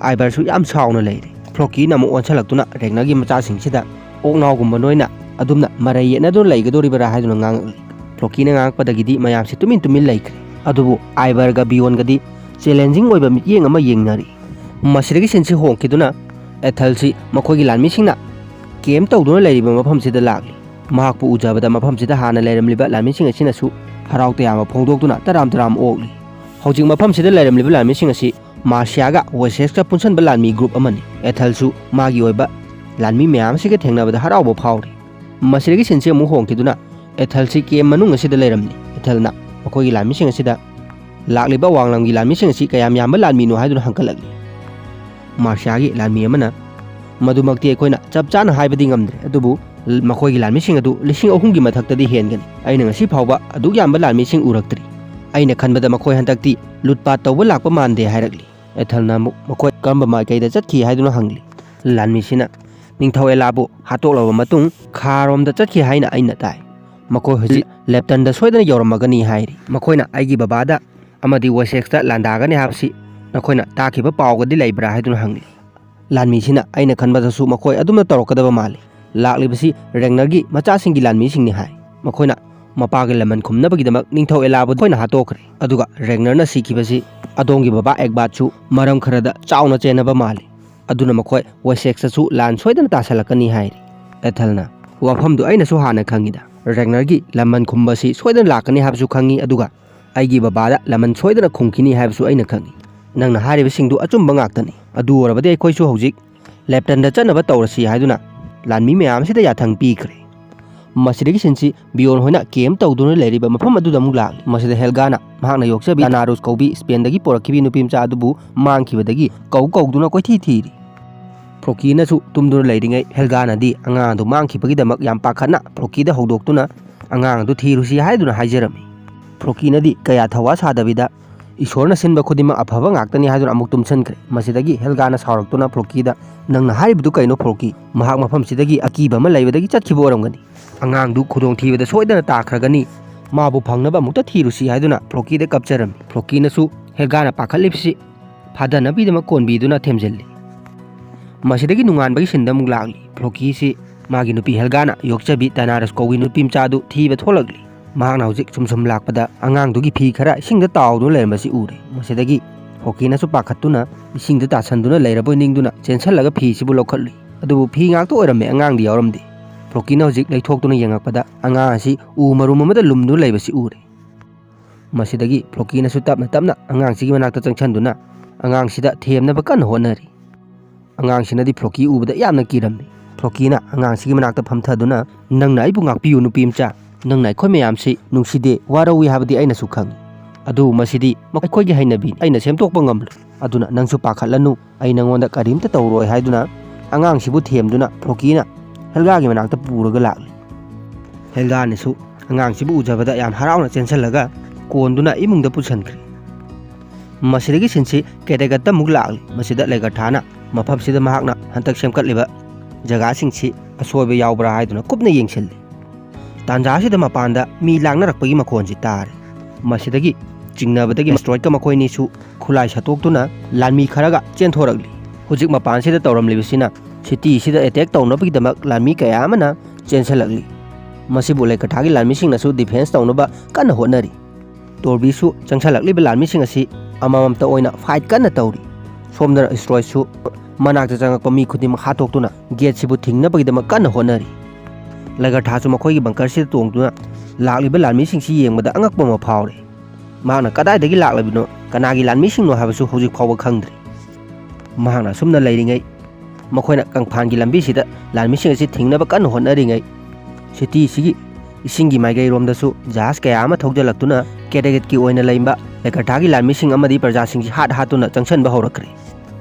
ꯑꯥꯏꯚꯔꯁꯨ ꯌꯥꯝ ꯁꯥꯎꯅ ꯂꯩꯔꯦ꯫ ꯐ꯭ꯂꯣꯀꯤꯅ ꯑꯃꯨꯛ ꯑꯣꯟꯁꯤꯜꯂꯛꯇꯨꯅ, "ꯔꯦꯒꯅꯔꯒꯤ ꯃꯆꯥꯁꯤꯡꯁꯤꯗ ꯑꯣꯛꯅꯥꯎꯒꯨꯝꯕ ꯅꯣꯏꯅ ꯑꯗꯨꯝꯅ ꯃꯔꯩ ꯌꯦꯠꯅꯗꯨꯅ ꯂꯩꯒꯗꯣꯔꯤꯕꯔꯥ?" ꯍꯥꯏꯗꯨꯅ ꯉꯥꯡꯉꯛꯂꯤ꯫ ꯐ꯭ꯂꯣꯀꯤꯅ ꯉꯥꯡꯉꯛꯄꯗꯒꯤꯗꯤ ꯃꯌꯥꯝꯁꯦ ꯇꯨꯃꯤꯟ ꯇꯨꯃꯤꯟ ꯂꯩꯈ꯭ꯔꯦ꯫ ꯑꯗꯨꯕꯨ ꯑꯥꯏꯚꯔꯒ ꯕꯤꯌꯣꯟꯒꯗꯤ ꯆꯦꯂꯦꯟꯖꯤꯡ ꯑꯣꯏꯕ ꯃꯤꯠꯌꯦꯡ ꯑꯃ ꯌꯦꯡꯅꯔꯤ꯫ ꯃꯁꯤꯗꯒꯤ ꯁꯤꯟꯁꯤ ꯍꯣꯡꯈꯤꯗꯨꯅ ꯑꯦꯊꯜꯁꯤ ꯃꯈꯣꯏꯒꯤ ꯂꯥꯟꯃꯤꯁꯤꯡꯅ ꯀꯦꯝ ꯇꯧꯗꯨꯅ ꯂꯩꯔꯤꯕ ꯃꯐꯝꯁꯤꯗ ꯂꯥꯛꯂꯤ꯫ ꯃꯍꯥꯛꯄꯨ ꯎꯖꯕꯗ ꯃꯐꯝꯁꯤꯗ ꯍꯥꯟꯅ ꯂꯩꯔꯝꯂꯤꯕ ꯂꯥꯟꯃꯤꯁꯤꯡ ꯑꯁꯤꯅꯁꯨ ꯍꯔꯥꯎ ꯇꯌꯥꯝꯕ ꯐꯣꯡꯗꯣꯛꯇꯨꯅ ꯇꯔꯥꯝ ꯇꯔꯥꯝ ꯑꯣꯛꯂꯤ꯫ ꯍꯧꯖꯤꯛ ꯃꯐꯝꯁꯤꯗ ꯂꯩꯔꯝꯂꯤꯕ ꯂꯥꯟꯃꯤꯁꯤꯡ ꯑꯁꯤ ꯃꯥꯔꯁꯤꯌꯥꯒ ꯋꯦꯁꯦꯛꯁꯀ ꯄꯨꯟꯁꯤꯟꯕ ꯂꯥꯟꯃꯤ ꯒ꯭ꯔꯨꯞ ꯑꯃꯅꯤ꯫ ꯑꯦꯊꯜꯁꯨ ꯃꯥꯒꯤ ꯑꯣꯏꯕ ꯂꯥꯟꯃꯤ ꯃꯌꯥꯝ ꯑꯁꯤꯒ ꯊꯦꯡꯅꯕꯗ ꯍꯔꯥꯎꯕ ꯐꯥꯎꯔꯤ꯫ ꯃꯁꯤꯗꯒꯤ ꯁꯤꯟꯁꯤ ꯑꯃꯨꯛ ꯍꯣꯡꯈꯤꯗꯨꯅ ꯑꯦꯊꯜꯁꯤ ꯀꯦꯝ ꯃꯅꯨꯡ ꯑꯁꯤꯗ ꯂꯩꯔꯝꯂꯤ꯫ ꯑꯦꯊꯜꯅ ꯃꯈꯣꯏꯒꯤ ꯂꯥꯟꯃꯤꯁꯤꯡ ꯑꯁꯤꯗ ꯂꯥꯛꯂꯤꯕ ꯋꯥꯡꯂꯝꯒꯤ ꯂꯥꯟꯃꯤꯁꯤꯡ ꯑꯁꯤ ꯀꯌꯥꯝ ꯌꯥꯝꯕ ꯂꯥꯟꯃꯤꯅꯣ ꯍꯥꯏꯗꯨꯅ ꯍꯪꯒꯠꯂꯛꯂꯤ꯫ ꯃꯥꯔꯁꯤꯌꯥꯒꯤ ꯂꯥꯟꯃꯤ ꯑꯃꯅ, "ꯃꯗꯨꯃꯛꯇꯤ ꯑꯩꯈꯣꯏꯅ ꯆꯞ ꯆꯥꯅ ꯍꯥꯏꯕꯗꯤ ꯉꯝꯗ꯭ꯔꯦ, ꯑꯗꯨꯕꯨ ꯃꯈꯣꯏꯒꯤ ꯂꯥꯟꯃꯤꯁꯤꯡ ꯑꯗꯨ ꯂꯤꯁꯤꯡ ꯑꯍꯨꯝꯒꯤ ꯃꯊꯛꯇꯗꯤ ꯍꯦꯟꯒꯅꯤ꯫ ꯑꯩꯅ ꯉꯁꯤ ꯐꯥꯎꯕ ꯑꯗꯨꯛ ꯌꯥꯝꯕ ꯂꯥꯟꯃꯤꯁꯤꯡ ꯎꯔꯛꯇ꯭ꯔꯤ꯫ ꯑꯩꯅ ꯈꯟꯕꯗ ꯃꯈꯣꯏ ꯍꯟꯗꯛꯇꯤ ꯂꯨꯠꯄꯥꯠ ꯇꯧꯕ ꯂꯥꯛꯄ ꯃꯥꯟꯗꯦ" ꯍꯥꯏꯔꯛꯂꯤ꯫ ꯑꯦꯊꯜꯅ ꯑꯃꯨꯛ, "ꯃꯈꯣꯏ ꯀꯔꯝꯕ ꯃꯥꯏꯀꯩꯗ ꯆꯠꯈꯤ?" ꯍꯥꯏꯗꯨꯅ ꯍꯪꯂꯤ꯫ ꯂꯥꯟꯃꯤꯁꯤꯅ, "ꯅꯤꯡꯊꯧ ꯑꯦꯂꯥꯕꯨ ꯍꯥꯠꯇꯣꯛꯂꯕ ꯃꯇꯨꯡ ꯈꯥꯔꯣꯝꯗ ꯆꯠꯈꯤ ꯍꯥꯏꯅ ꯑꯩꯅ ꯇꯥꯏ꯫ ꯃꯈꯣꯏ ꯍꯧꯖꯤꯛ ꯂꯦꯞꯇꯟꯗ ꯁꯣꯏꯗꯅ ꯌꯧꯔꯝꯃꯒꯅꯤ" ꯍꯥꯏꯔꯤ꯫ ꯃꯈꯣꯏꯅ ꯑꯩꯒꯤ ꯕꯕꯥꯗ ꯑꯃꯗꯤ ꯋꯦꯁꯦꯛꯁꯇ ꯂꯥꯟꯗꯥꯒꯅꯤ ꯍꯥꯏꯕꯁꯤ ꯅꯈꯣꯏꯅ ꯇꯥꯈꯤꯕ ꯄꯥꯎꯒꯗꯤ ꯂꯩꯕ꯭ꯔꯥ ꯍꯥꯏꯗꯨꯅ ꯍꯪꯂꯤ꯫ ꯂꯥꯟꯃꯤꯁꯤꯅ, "ꯑꯩꯅ ꯈꯟꯕꯗꯁꯨ ꯃꯈꯣꯏ ꯑꯗꯨꯝꯅ ꯇꯧꯔꯛꯀꯗꯕ ꯃꯥꯜꯂꯤ꯫ ꯂꯥꯛꯂꯤꯕꯁꯤ ꯔꯦꯒꯅꯔꯒꯤ ꯃꯆꯥꯁꯤꯡꯒꯤ ꯂꯥꯟꯃꯤꯁꯤꯡꯅꯤ" ꯍꯥꯏ꯫ ꯃꯈꯣꯏꯅ ꯃꯄꯥꯒꯤ ꯂꯃꯟ ꯈꯨꯝꯅꯕꯒꯤꯗꯃꯛ ꯅꯤꯡꯊꯧ ꯑꯦꯂꯥꯕꯨ ꯑꯩꯈꯣꯏꯅ ꯍꯥꯠꯇꯣꯛꯈ꯭ꯔꯦ, ꯑꯗꯨꯒ ꯔꯦꯒꯅꯔꯅ ꯁꯤꯈꯤꯕꯁꯤ ꯑꯗꯣꯝꯒꯤ ꯕꯕꯥ ꯑꯦꯛꯕꯥꯠꯁꯨ ꯃꯔꯝ ꯈꯔꯗ ꯆꯥꯎꯅ ꯆꯦꯟꯅꯕ ꯃꯥꯜꯂꯤ꯫ ꯑꯗꯨꯅ ꯃꯈꯣꯏ ꯋꯦꯁꯦꯛꯁꯇꯁꯨ ꯂꯥꯟ ꯁꯣꯏꯗꯅ ꯇꯥꯁꯜꯂꯛꯀꯅꯤ ꯍꯥꯏꯔꯤ꯫ ꯑꯦꯊꯜꯅ, "ꯋꯥꯐꯝꯗꯨ ꯑꯩꯅꯁꯨ ꯍꯥꯟꯅ ꯈꯪꯉꯤꯗ꯫ ꯔꯦꯒꯅꯔꯒꯤ ꯂꯃꯟ ꯈꯨꯝꯕꯁꯤ ꯁꯣꯏꯗꯅ ꯂꯥꯛꯀꯅꯤ ꯍꯥꯏꯕꯁꯨ ꯈꯪꯉꯤ, ꯑꯗꯨꯒ ꯑꯩꯒꯤ ꯕꯕꯥꯗ ꯂꯃꯟ ꯁꯣꯏꯗꯅ ꯈꯨꯝꯈꯤꯅꯤ ꯍꯥꯏꯕꯁꯨ ꯑꯩꯅ ꯈꯪꯉꯤ꯫ ꯅꯪꯅ ꯍꯥꯏꯔꯤꯕꯁꯤꯡꯗꯨ ꯑꯆꯨꯝꯕ ꯉꯥꯛꯇꯅꯤ꯫ ꯑꯗꯨ ꯑꯣꯏꯔꯕꯗꯤ ꯑꯩꯈꯣꯏꯁꯨ ꯍꯧꯖꯤꯛ ꯂꯦꯞꯇꯟꯗ ꯆꯠꯅꯕ ꯇꯧꯔꯁꯤ" ꯍꯥꯏꯗꯨꯅ ꯂꯥꯟꯃꯤ ꯃꯌꯥꯝꯁꯤꯗ ꯌꯥꯊꯪ ꯄꯤꯈ꯭ꯔꯦ꯫ ꯃꯁꯤꯗꯒꯤ ꯁꯤꯟꯁꯤ ꯕꯤꯌꯣꯟ ꯍꯣꯏꯅ ꯀꯦꯝ ꯇꯧꯗꯨꯅ ꯂꯩꯔꯤꯕ ꯃꯐꯝ ꯑꯗꯨꯗ ꯑꯃꯨꯛ ꯂꯥꯛꯂꯤ꯫ ꯃꯁꯤꯗ ꯍꯦꯜꯒꯥꯅ ꯃꯍꯥꯛꯅ ꯌꯣꯛꯆꯕꯤ ꯇꯥꯅꯥꯔꯨꯁ ꯀꯧꯕꯤ ꯁ꯭ꯄꯦꯟꯗꯒꯤ ꯄꯨꯔꯛꯈꯤꯕꯤ ꯅꯨꯄꯤ ꯃꯆꯥ ꯑꯗꯨꯕꯨ ꯃꯥꯡꯈꯤꯕꯗꯒꯤ ꯀꯧ ꯀꯧꯗꯨꯅ ꯀꯣꯏꯊꯤ ꯊꯤꯔꯤ꯫ ꯐ꯭ꯔꯣꯀꯤꯅꯁꯨ ꯇꯨꯝꯗꯨꯅ ꯂꯩꯔꯤꯉꯩ ꯍꯦꯜꯒꯥꯅꯗꯤ ꯑꯉꯥꯡ ꯑꯗꯨ ꯃꯥꯡꯈꯤꯕꯒꯤꯗꯃꯛ ꯌꯥꯝ ꯄꯥꯈꯠꯅ ꯐ꯭ꯔꯣꯀꯤꯗ ꯍꯧꯗꯣꯛꯇꯨꯅ ꯑꯉꯥꯡ ꯑꯗꯨ ꯊꯤꯔꯨꯁꯤ ꯍꯥꯏꯗꯨꯅ ꯍꯥꯏꯖꯔꯝꯃꯤ꯫ ꯐ꯭ꯔꯣꯀꯤꯅꯗꯤ ꯀꯌꯥ ꯊꯧꯋꯥ ꯁꯥꯗꯕꯤꯗ, "ꯏꯁꯣꯔꯅ ꯁꯤꯟꯕ ꯈꯨꯗꯤꯡꯃꯛ ꯑꯐꯕ ꯉꯥꯛꯇꯅꯤ" ꯍꯥꯏꯗꯨꯅ ꯑꯃꯨꯛ ꯇꯨꯝꯁꯟꯈ꯭ꯔꯦ꯫ ꯃꯁꯤꯗꯒꯤ ꯍꯦꯜꯒꯥꯅ ꯁꯥꯎꯔꯛꯇꯨꯅ ꯐ꯭ꯔꯣꯀꯤꯗ, "ꯅꯪꯅ ꯍꯥꯏꯔꯤꯕꯗꯨ ꯀꯩꯅꯣ ꯐ꯭ꯔꯣꯀꯤ? ꯃꯍꯥꯛ ꯃꯐꯝꯁꯤꯗꯒꯤ ꯑꯀꯤꯕ ꯑꯃ ꯂꯩꯕꯗꯒꯤ ꯆꯠꯈꯤꯕ ꯑꯣꯏꯔꯝꯒꯅꯤ꯫ ꯑꯉꯥꯡꯗꯨ ꯈꯨꯗꯣꯡꯊꯤꯕꯗ ꯁꯣꯏꯗꯅ ꯇꯥꯈ꯭ꯔꯒꯅꯤ꯫ ꯃꯥꯕꯨ ꯐꯪꯅꯕ ꯑꯃꯨꯛꯇ ꯊꯤꯔꯨꯁꯤ" ꯍꯥꯏꯗꯨꯅ ꯐ꯭ꯔꯣꯀꯤꯗ ꯀꯞꯆꯔꯝꯃꯤ꯫ ꯐ꯭ꯔꯣꯀꯤꯅꯁꯨ ꯍꯦꯜꯒꯥꯅ ꯄꯥꯈꯠꯂꯤꯕꯁꯤ ꯐꯥꯗꯅꯕꯒꯤꯗꯃꯛ ꯀꯣꯟꯕꯤꯗꯨꯅ ꯊꯦꯝꯖꯤꯜꯂꯤ꯫ ꯃꯁꯤꯗꯒꯤ ꯅꯣꯡꯉꯥꯟꯕꯒꯤ ꯁꯤꯟꯗ ꯑꯃꯨꯛ ꯂꯥꯛꯂꯤ꯫ ꯐ꯭ꯔꯣꯀꯤꯁꯤ ꯃꯥꯒꯤ ꯅꯨꯄꯤ ꯍꯦꯜꯒꯥꯅ ꯌꯣꯛꯆꯕꯤ ꯇꯥꯅꯥꯔꯁ ꯀꯧꯕꯤ ꯅꯨꯄꯤ ꯃꯆꯥꯗꯨ ꯊꯤꯕ ꯊꯣꯛꯂꯛꯂꯤ꯫ ꯃꯍꯥꯛꯅ ꯍꯧꯖꯤꯛ ꯁꯨꯝ ꯁꯨꯝ ꯂꯥꯛꯄꯗ ꯑꯉꯥꯡꯗꯨꯒꯤ ꯐꯤ ꯈꯔ ꯏꯁꯤꯡꯗ ꯇꯥꯎꯗꯨꯅ ꯂꯩꯔꯝꯕꯁꯤ ꯎꯔꯦ꯫ ꯃꯁꯤꯗꯒꯤ ꯐ꯭ꯔꯣꯀꯤꯅꯁꯨ ꯄꯥꯈꯠꯇꯨꯅ ꯏꯁꯤꯡꯗ ꯇꯥꯁꯟꯗꯨꯅ ꯂꯩꯔꯕꯣꯏ ꯅꯤꯡꯗꯨꯅ ꯆꯦꯟꯁꯜꯂꯒ ꯐꯤꯁꯤꯕꯨ ꯂꯧꯈꯠꯂꯨꯏ꯫ ꯑꯗꯨꯕꯨ ꯐꯤ ꯉꯥꯛꯇ ꯑꯣꯏꯔꯝꯃꯦ, ꯑꯉꯥꯡꯗꯤ ꯌꯥꯎꯔꯝꯗꯦ꯫ ꯐ꯭ꯔꯣꯀꯤꯅ ꯍꯧꯖꯤꯛ ꯂꯩꯊꯣꯛꯇꯨꯅ ꯌꯦꯡꯉꯛꯄꯗ ꯑꯉꯥꯡ ꯑꯁꯤ ꯎ ꯃꯔꯨꯝ ꯑꯃꯗ ꯂꯨꯝꯗꯨꯅ ꯂꯩꯕꯁꯤ ꯎꯔꯦ꯫ ꯃꯁꯤꯗꯒꯤ ꯐ꯭ꯔꯣꯀꯤꯅꯁꯨ ꯇꯞꯅ ꯇꯞꯅ ꯑꯉꯥꯡꯁꯤꯒꯤ ꯃꯅꯥꯛꯇ ꯆꯪꯁꯟꯗꯨꯅ ꯑꯉꯥꯡꯁꯤꯗ ꯊꯦꯝꯅꯕ ꯀꯟꯅ ꯍꯣꯠꯅꯔꯤ꯫ ꯑꯉꯥꯡꯁꯤꯅꯗꯤ ꯐ꯭ꯔꯣꯀꯤ ꯎꯕꯗ ꯌꯥꯝꯅ ꯀꯤꯔꯝꯃꯤ꯫ ꯐ꯭ꯔꯣꯀꯤꯅ ꯑꯉꯥꯡꯁꯤꯒꯤ ꯃꯅꯥꯛꯇ ꯐꯝꯊꯗꯨꯅ, "ꯅꯪꯅ ꯑꯩꯕꯨ ꯉꯥꯛꯄꯤꯌꯨ, ꯅꯨꯄꯤ ꯃꯆꯥ꯫ ꯅꯪꯅ ꯑꯩꯈꯣꯏ ꯃꯌꯥꯝꯁꯤ ꯅꯨꯡꯁꯤꯗꯦ, ꯋꯥꯔꯧꯏ ꯍꯥꯏꯕꯗꯤ ꯑꯩꯅꯁꯨ ꯈꯪꯏ꯫ ꯑꯗꯨꯕꯨ ꯃꯁꯤꯗꯤ ꯑꯩꯈꯣꯏꯒꯤ ꯍꯩꯅꯕꯤꯅꯤ, ꯑꯩꯅ ꯁꯦꯝꯗꯣꯛꯄ ꯉꯝꯂꯣꯏ꯫ ꯑꯗꯨꯅ ꯅꯪꯁꯨ ꯄꯥꯈꯠꯂꯅꯨ, ꯑꯩ ꯅꯉꯣꯟꯗ ꯀꯔꯤꯝꯇ ꯇꯧꯔꯣꯏ" ꯍꯥꯏꯗꯨꯅ ꯑꯉꯥꯡꯁꯤꯕꯨ ꯊꯦꯝꯗꯨꯅ ꯐ꯭ꯔꯣꯀꯤꯅ ꯍꯦꯜꯒꯥꯒꯤ ꯃꯅꯥꯛꯇ ꯄꯨꯔꯒ ꯂꯥꯛꯂꯤ꯫ ꯍꯦꯜꯒꯥꯅꯁꯨ ꯑꯉꯥꯡꯁꯤꯕꯨ ꯎꯖꯕꯗ ꯌꯥꯝ ꯍꯔꯥꯎꯅ ꯆꯦꯟꯁꯤꯜꯂꯒ ꯀꯣꯟꯗꯨꯅ ꯏꯃꯨꯡꯗ ꯄꯨꯁꯤꯟꯈ꯭ꯔꯦ꯫ ꯃꯁꯤꯗꯒꯤ ꯁꯤꯟꯁꯤ ꯀꯦꯗꯦꯒꯠꯇ ꯑꯃꯨꯛ ꯂꯥꯛꯂꯤ꯫ ꯃꯁꯤꯗ ꯂꯦꯒꯔꯊꯥꯅ ꯃꯐꯝꯁꯤꯗ ꯃꯍꯥꯛꯅ ꯍꯟꯗꯛ ꯁꯦꯝꯒꯠꯂꯤꯕ ꯖꯒꯥꯁꯤꯡꯁꯤ ꯑꯁꯣꯏꯕ ꯌꯥꯎꯕ꯭ꯔꯥ ꯍꯥꯏꯗꯨꯅ ꯀꯨꯞꯅ ꯌꯦꯡꯁꯤꯜꯂꯤ꯫ ꯇꯥꯟꯖꯥꯁꯤꯗ ꯃꯄꯥꯟꯗ ꯃꯤ ꯂꯥꯡꯅꯔꯛꯄꯒꯤ ꯃꯈꯣꯟꯁꯤ ꯇꯥꯔꯦ꯫ ꯃꯁꯤꯗꯒꯤ ꯆꯤꯡꯅꯕꯗꯒꯤ ꯃꯦꯁꯇ꯭ꯔꯣꯏꯠꯀ ꯃꯈꯣꯏꯅꯤꯁꯨ ꯈꯨꯠꯂꯥꯏ ꯁꯠꯇꯣꯛꯇꯨꯅ ꯂꯥꯟꯃꯤ ꯈꯔꯒ ꯆꯦꯟꯊꯣꯔꯛꯂꯤ꯫ ꯍꯧꯖꯤꯛ ꯃꯄꯥꯟꯁꯤꯗ ꯇꯧꯔꯝꯂꯤꯕꯁꯤꯅ ꯁꯤꯇꯤꯁꯤꯗ ꯑꯦꯇꯦꯛ ꯇꯧꯅꯕꯒꯤꯗꯃꯛ ꯂꯥꯟꯃꯤ ꯀꯌꯥ ꯑꯃꯅ ꯆꯦꯟꯁꯤꯜꯂꯛꯂꯤ꯫ ꯃꯁꯤꯕꯨ ꯂꯩꯀꯊꯥꯒꯤ ꯂꯥꯟꯃꯤꯁꯤꯡꯅꯁꯨ ꯗꯤꯐꯦꯟꯁ ꯇꯧꯅꯕ ꯀꯟꯅ ꯍꯣꯠꯅꯔꯤ꯫ ꯇꯣꯔꯕꯤꯁꯨ ꯆꯪꯁꯜꯂꯛꯂꯤꯕ ꯂꯥꯟꯃꯤꯁꯤꯡ ꯑꯁꯤ ꯑꯃꯃꯝꯇ ꯑꯣꯏꯅ ꯐꯥꯏꯠ ꯀꯟꯅ ꯇꯧꯔꯤ꯫ ꯁꯣꯝꯗꯅ ꯏꯁꯇ꯭ꯔꯣꯏꯠꯁꯨ ꯃꯅꯥꯛꯇ ꯆꯪꯉꯛꯄ ꯃꯤ ꯈꯨꯗꯤꯡꯃꯛ ꯍꯥꯠꯇꯣꯛꯇꯨꯅ ꯒꯦꯠꯁꯤꯕꯨ ꯊꯤꯡꯅꯕꯒꯤꯗꯃꯛ ꯀꯟꯅ ꯍꯣꯠꯅꯔꯤ꯫ ꯂꯩꯒꯊꯥꯁꯨ ꯃꯈꯣꯏꯒꯤ ꯕꯪꯀꯔꯁꯤꯗ ꯇꯣꯡꯗꯨꯅ ꯂꯥꯛꯂꯤꯕ ꯂꯥꯟꯃꯤꯁꯤꯡꯁꯤ ꯌꯦꯡꯕꯗ ꯑꯉꯛꯄ ꯑꯃ ꯐꯥꯎꯔꯦ꯫ ꯃꯍꯥꯛꯅ ꯀꯗꯥꯏꯗꯒꯤ ꯂꯥꯛꯂꯕꯅꯣ, ꯀꯅꯥꯒꯤ ꯂꯥꯟꯃꯤꯁꯤꯡꯅꯣ ꯍꯥꯏꯕꯁꯨ ꯍꯧꯖꯤꯛ ꯐꯥꯎꯕ ꯈꯪꯗ꯭ꯔꯤ꯫ ꯃꯍꯥꯛꯅ ꯑꯁꯨꯝꯅ ꯂꯩꯔꯤꯉꯩ, ꯃꯈꯣꯏꯅ ꯀꯪꯐꯥꯟꯒꯤ ꯂꯝꯕꯤꯁꯤꯗ ꯂꯥꯟꯃꯤꯁꯤꯡ ꯑꯁꯤ ꯊꯤꯡꯅꯕ ꯀꯟꯅ ꯍꯣꯠꯅꯔꯤꯉꯩ, ꯁꯤꯇꯤꯁꯤꯒꯤ ꯏꯁꯤꯡꯒꯤ ꯃꯥꯏꯀꯩꯔꯣꯝꯗꯁꯨ ꯖꯍꯥꯖ ꯀꯌꯥ ꯑꯃ ꯊꯧꯖꯤꯜꯂꯛꯇꯨꯅ ꯀꯦꯇꯒꯦꯠꯀꯤ ꯑꯣꯏꯅ ꯂꯩꯕ ꯂꯩꯀꯊꯥꯒꯤ ꯂꯥꯟꯃꯤꯁꯤꯡ ꯑꯃꯗꯤ ꯄ꯭ꯔꯖꯥꯁꯤꯡꯁꯤ ꯍꯥꯠ ꯍꯥꯠꯇꯨꯅ ꯆꯪꯁꯤꯟꯕ ꯍꯧꯔꯛꯈ꯭ꯔꯦ꯫